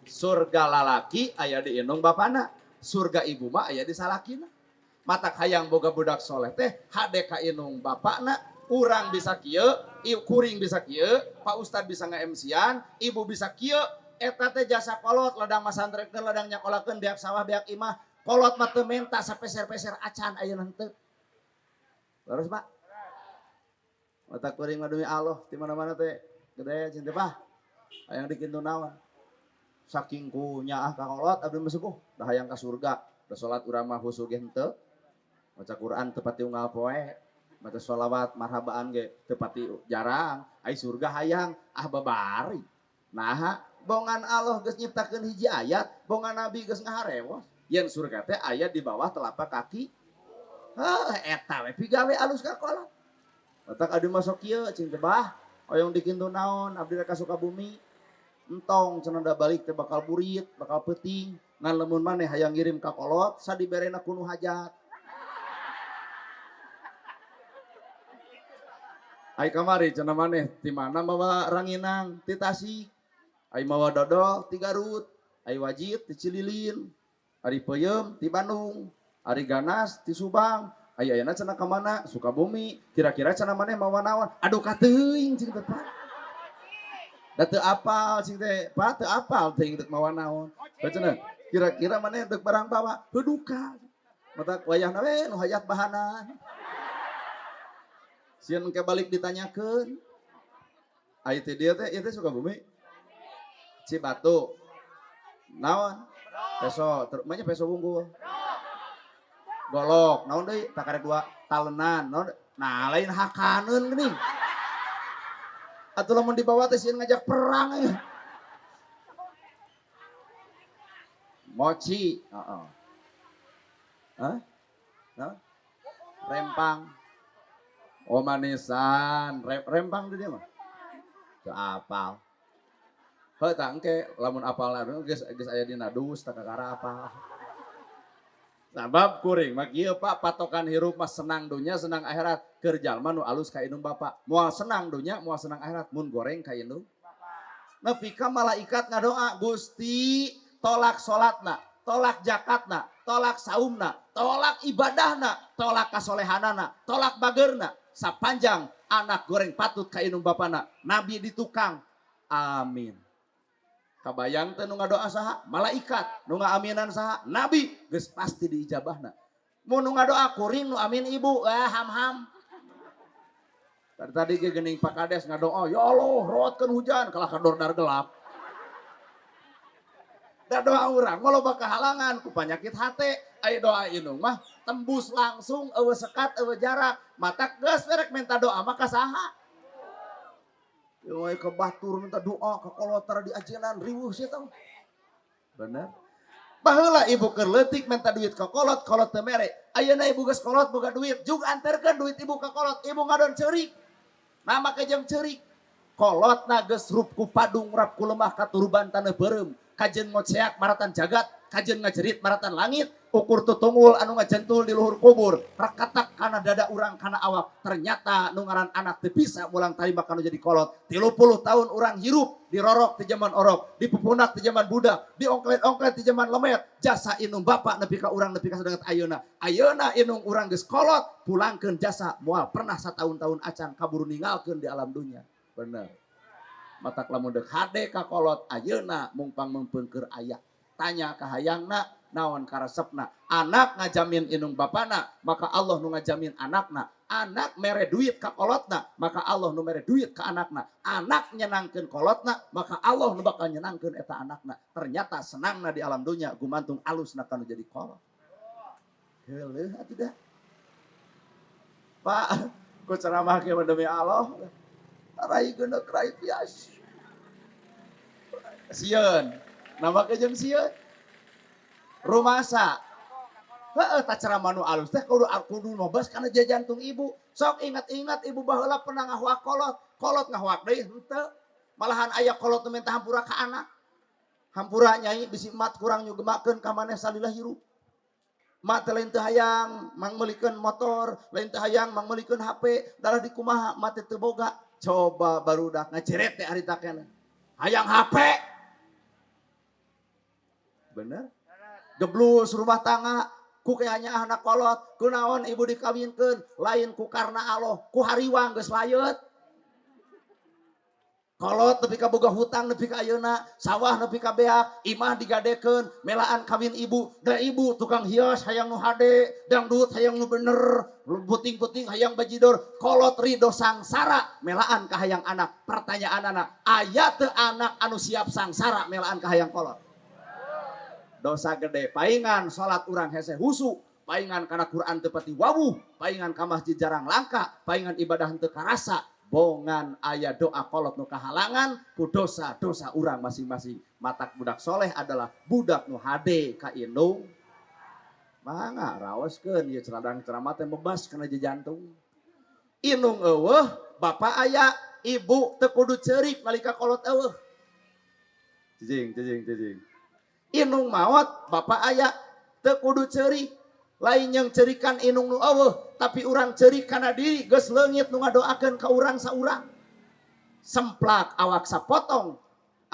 Surga lalaki aya di indung bapana, surga ibu mah aya di salakina. Matak hayang boga budak soleh teh hade ka indung bapana, urang bisa kieu, kuring bisa kieu, Pak Ustad bisa nge-MC-an, ibu bisa kieu, eta teh jasa kolot ladang masantrekeun, ladang nyakolakeun, beak sawah, beak imah, kolot mah teu menta sapeser-peser acan ayeuna henteu. Terus Pak. Matak kuring mah demi Allah di mana-mana teh gede cinta Pak. Hayang dikintu naon. Saking ku nyaah ka kolot abdi mah sepuh, da hayang ka surga, da salat urang mah khusyuk ge henteu. Maca Quran teu pati unggal poe, maca sholawat marhabaan ge teu pati jarang, ai surga hayang ah babari. Naha bongan Allah geus nyiptakeun hiji ayat, bongan Nabi geus ngaharewos. Yen surga teh aya di bawah telapak kaki. Heuh eta we pigawe alus ka kolot. Matak abdi masuk kieu cing teh bah, hoyong dikintu naon abdi rek ka Sukabumi. Entong cenah da balik teh bakal burit, bakal peuting. Ngan lamun maneh hayang ngirim ka kolot sadiberena ku nu hajat. Ai kamari cenah maneh ti mana mawa ranginang ti Tasik. Ai mawa dodol ti Garut, ai wajit ti Cililin, ari peuyeum ti Bandung, ari ganas ti Subang, Aya ayeuna cenah ka mana? Sukabumi. Kira-kira cenah maneh mawa naon? Aduh kateuing cing teh, Pak. Da teu apal cing teh, Pak, teu apal teuing deuk mawa naon. Cenah kira-kira maneh deuk barang bawa? Heuh duka. Matak wayahna we nu hayat bahanan. Sieun engke balik ditanyakeun. Ai teh dieu teh ieu teh Sukabumi. Cibatu. Naon? Peso, manya peso wungkul. Golok, naon deui? Takarek dua talenan, naon? Nah, lain hakaneun geuning. Atuh lamun dibawa teh sieun ngajak perang euy. Mochi, heeh. Hah? Naon? Rempang. Oh manisan, rempang di dia mah. Teu apal. Heuh tah engke lamun apal geus geus aya dina dus tah kakara apal. Sabab kuring mah kieu Pak, patokan hirup mah senang dunya senang akhirat. Keur jalma nu alus ka indung bapa. Moal senang dunya, moal senang akhirat mun goreng ka indung. Nepi ka malaikat ngadoa, Gusti tolak salatna, tolak zakatna, tolak saumna, tolak ibadahna, tolak kasolehanana, tolak bagerna. Sapanjang anak goreng patut ka indung bapana, nabi di tukang. Amin. Kabayang teh nu ngadoa saha? Malaikat. Nu ngaaminan saha? Nabi. Geus pasti diijabahna. Mun nu ngadoa kuring nu amin ibu, ah ham-ham. Tadi ge geuning Pak Kades ngadoa, ya Allah, rotkeun hujan kalah kadordar gelap. Da doa urang mah loba kahalangan ku panyakit hate. Aya doa indung mah tembus langsung eueuh sekat eueuh jarak. Matak geus rek minta doa mah ka saha? Yoi ke batur minta doa ke kolotar di ajenan riweuh sia tah. Bener. Baheula ibu keur leutik minta duit ke kolot, kolot teu mere. Ayeuna ibu geus kolot boga duit, jug anterkeun duit ibu ka kolot, ibu ngadon ceurik. Nama ke jeung ceurik. Kolotna geus rup ku padung rap ku lemah katuruban taneuh beureum. Kajeun ngoceak maratan jagat, kajeun ngajerit maratan langit, ukur tutungul anu ngajentul di luhur kubur, rekatak kana dada urang kana awak. Ternyata nu ngaran anak teu bisa mulang tarima kanu jadi kolot. 30 tahun urang hirup dirorok ti zaman orok, dipupunak ti zaman budak, diongklet-ongklet ti zaman lemet. Jasa indung bapak nepi ka urang nepi ka sadanget ayeuna. Ayeuna indung urang geus kolot, pulangkeun jasa moal pernah sataun-taun acan kaburu ninggalkeun di alam dunya. Bener. Matak lamun deuk hade ka kolot ayeuna mungpang meungpeung aya. Tanya ka hayangna, naon karesepna. Anak ngajamin indung bapana, maka Allah nu ngajamin anakna. Anak mere duit ka kolotna, maka Allah nu mere duit ka anakna. Anak nyenangkeun kolotna, maka Allah nu bakal nyenangkeun eta anakna. Ternyata senangna di alam dunya gumantung alusna kanu jadi kolot. Heuleuh atuh dah. Pak, ku ceramah ge demi Allah. Rai geuneuh rai bias. Sieun. Nama ke jeung sieun. Rumasa. Heeh, tah ceramah nu alus teh kudu nobas kana jantung ibu. Sok ingat-ingat ibu baheula pernah ngahuak kolot. Kolot ngahuak deui henteu. Malahan aya kolot nu minta hampura ka anak. Hampura nyai bisi emak kurang nyugemakeun ka maneh salila hirup. Mak teh lain teu hayang mangmeulikeun motor, lain teu hayang mangmeulikeun HP, darah dikumaha mak teh teu boga. Coba barudak ngaceret teh harita keneh. Hayang HP. Bener? Geblus rumah tangga, ku kayanya anak kolot, kunaon ibu dikawinkeun, lain ku karena Allah, ku hariwang geus layeut. Kolot nepi ka boga hutang nepi ka ayeuna, sawah nepi ka beak, imah digadekeun, melaan kawin ibu, da ibu tukang hias hayang nu hade, dangdut hayang nu bener, puting-puting hayang bajidor, kolot ridho sangsara, melaan ka hayang anak. Pertanyaan anak, aya teu anak anu siap sangsara melaan ka hayang kolot? Dosa gede, paingan salat urang hese husu, paingan kana Quran teu pati wawuh, paingan ka masjid jarang langka, paingan ibadah teu karasa. Bongan aya doa kolot nu kahalangan ku dosa-dosa urang masing-masing. Matak budak soleh adalah budak nu hade ka indung. Mangga raoskeun ieu ceradang ceramah teh bebas kana jantung. Indung eueuh, bapa aya, ibu teu kudu ceurik nalika kolot eueuh. Cicing, cicing, cicing. Indung maot, bapa aya, teu kudu ceurik. Lain yang cerikan indung nu eueuh, tapi urang ceurik kana diri geus leungit nu ngadoakeun ka urang saurang. Semplak awak sapotong,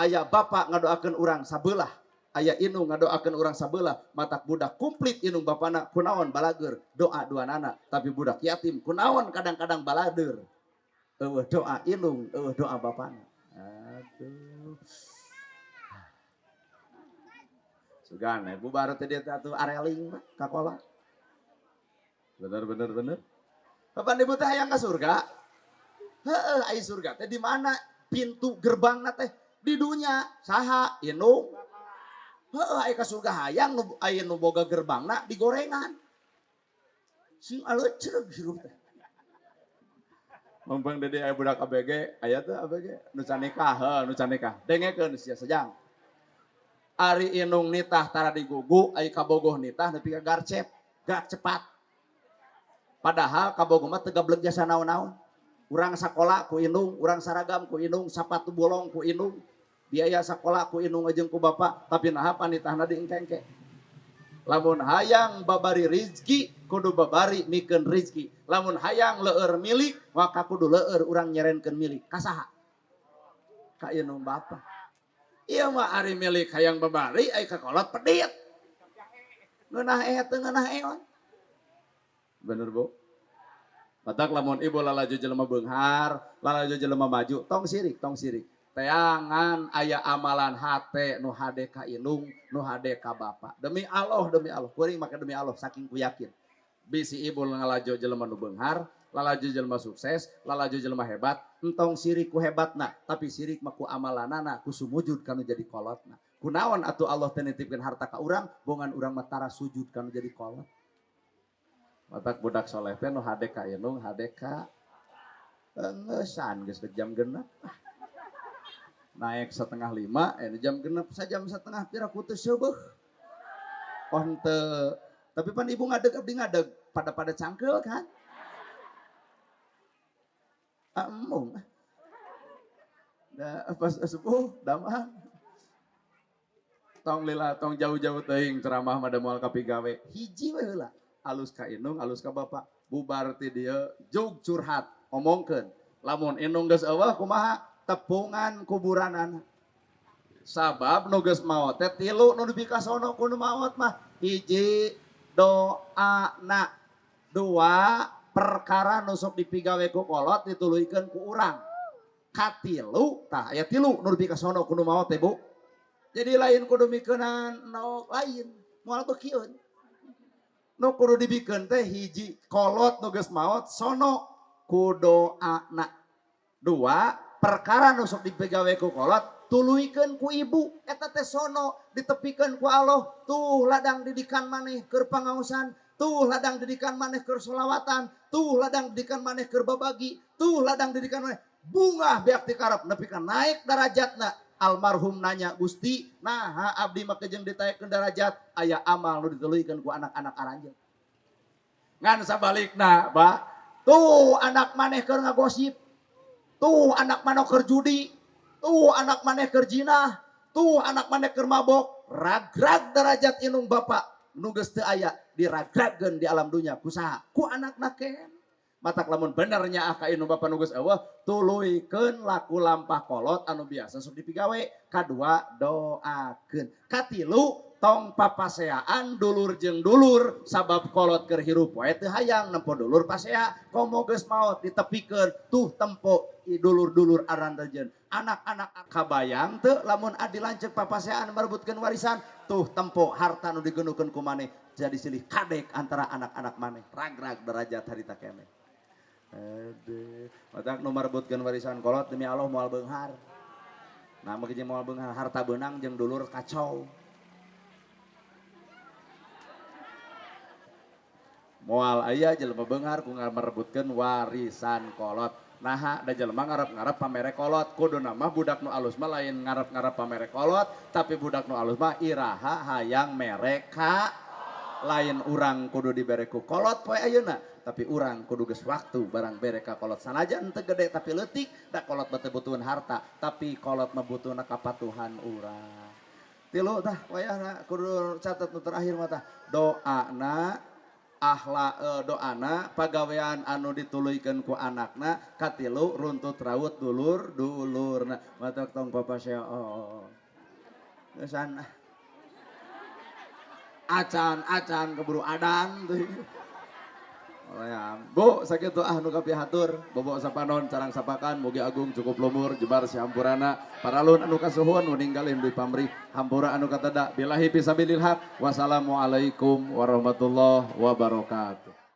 aya bapa ngadoakeun urang sabelah. Aya indung ngadoakeun urang sabelah, matak budak komplit indung bapana kunaon balageur, doa duanana, tapi budak yatim kunaon kadang-kadang balader. Eueuh doa indung, eueuh doa bapana. Aduh. Sugan ibu baru teh dia atuh areling mah ka kola. Bener bener bener. Bapak ibu teh hayang ka surga? Heeh, ai surga teh di mana? Pintu gerbangna teh di dunya. Saha? Indung. Heeh, ai ka surga hayang nu aya nu boga gerbangna digorengan. Sing aleuceug hirup teh. Mumpung dede aya budak ABG, aya teu ABG nu can nikah, heuh nu can nikah. Dengekeun sia sejang. Ari indung nitah tara digugu, ai kabogoh nitah nepi ka garcep, gak cepat. Padahal kabogoh mah teu gablek jasa naon-naon. Urang sakola ku indung, urang saragam ku indung, sapatu bolong ku indung, biaya sakola ku indung jeung ku bapak, tapi naha panitahna diengke-engke. Lamun hayang babari rizki, kudu babari mikeun rizki. Lamun hayang leueur milik, maka kudu leueur urang nyerenkeun milik. Ka saha? Ka indung bapa. Ieu mah ari milik hayang babari, ai ka kolot pedit. Ngeunah teu ngeunah eon. Bener Bu? Batak lamun ibu lalajo jelema beunghar, lalajo jelema maju, tong sirik, tong sirik. Teangan aya amalan hate nu hade ka indung, nu hade ka bapa. Demi Allah, kuring make demi Allah saking ku yakin. Bisi ibu ngalajo jelema nu beunghar, lalajo jelema sukses, lalajo jelema hebat, entong sirik ku hebatna, tapi sirik mah ku amalanana, ku sumujud kanu jadi kolotna. Kunaon atuh Allah teh nitipkeun harta ka urang, bongan urang mah tara sujud kanu jadi kolot. Matak budak soleh teh nu hade ka indung, hade ka engeusan geus jam 6. Naik 4:30, ini jam 6, sajam setengah pira ku teu seubeuh. Oh henteu. Tapi pan ibu ngadeg abdi ngadeg, pada-pada cangkeul kan. Embung. Da pas sepuh damang. Tong lila tong jauh-jauh teuing ceramah mah da moal kapigawe. Hiji we heula. Alus ka indung, alus ka bapak. Bubar ti dieu jug curhat, omongkeun. Lamun indung geus eueuh kumaha? Tepungan kuburanana. Sabab nu geus maot teh tilu nu dipikasono ku nu maot mah. Hiji doana, dua perkara nu sok dipigawe ku kolot dituluykeun ku urang. Katilu tah aya tilu nu dipikasono ku nu maot teh Bu. Jadi lain kudu mikeunan nu lain, moal beukieun. Nu kudu dibikeun teh hiji kolot nu geus maot sono ku doana. Dua perkara nu sok dipegawe ku kolot tuluykeun ku ibu, eta teh sono ditepikeun ku Allah, tuh ladang didikan maneh keur pangaosan, tuh ladang didikan maneh keur solawatan, tuh ladang didikan maneh keur babagi, tuh ladang didikan maneh bungah beak ti karep nepi ka naik darajatna. Almarhum nanya, Gusti, naha abdi mah kejeng ditaekkeun darajat, aya amal nu dituluykeun ku anak-anak aranjeun. Ngan sabalikna, Pak, tuh anak maneh keur ngagosip, tuh anak maneh keur judi, tuh anak maneh keur jinah, tuh anak maneh keur mabok, ragrag darajat indung bapak nu geus teu aya diragragkeun di alam dunya ku saha? Ku anakna ken. Matak lamun bener nyaah ka indung bapa nu geus eueuh, tuluykeun laku lampah kolot anu biasa sok dipigawe. Kadua doakeun. Katilu tong papaseaan dulur jeung dulur sabab kolot keur hirup wae teu hayang nempo dulur pasea, komo geus maot ditepikeun tuh tempo dulur-dulur aranjeun. Anak-anak kabayang teu lamun adi lanceuk papaseaan merebutkeun warisan, tuh tempo harta nu digenukeun ku maneh jadi silih kadek antara anak-anak maneh, ragrag derajat harita keneh. Aduh, matak nu merebutkeun warisan kolot demi Allah moal beunghar. Nah, make jeung moal beunghar harta beunang jeung dulur kacau. Moal aya jelema beunghar ku merebutkeun warisan kolot. Naha da jelema ngarep-ngarep pamere kolot, kuduna mah budak nu alus mah lain ngarep-ngarep pamere kolot, tapi budak nu alus mah iraha hayang mere ka lain urang kudu dibere ku kolot poe ayeuna, tapi urang kudu geus waktu barang bere ka kolot sanajan teu gede tapi leutik, da kolot mah teu butuheun harta, tapi kolot mah butuhna kapatuhan urang. Tilu tah wayahna kudu catet nu terakhir mah tah doana ahla doana pagawean anu dituluykeun ku anakna, katilu runtut raut dulur dulurna. Matak tong papasea oh. Geusan. Acan keburu adan tuh. Bu, sakitu ah nu kapihatur, bobo sapanon carang sapakan mugi agung cukup lumur jebar sihampurana paralun anu kasuhun nu ninggalin deui pamrih hampura anu katada billahi fisabilil haq. Wassalamualaikum warahmatullahi wabarakatuh.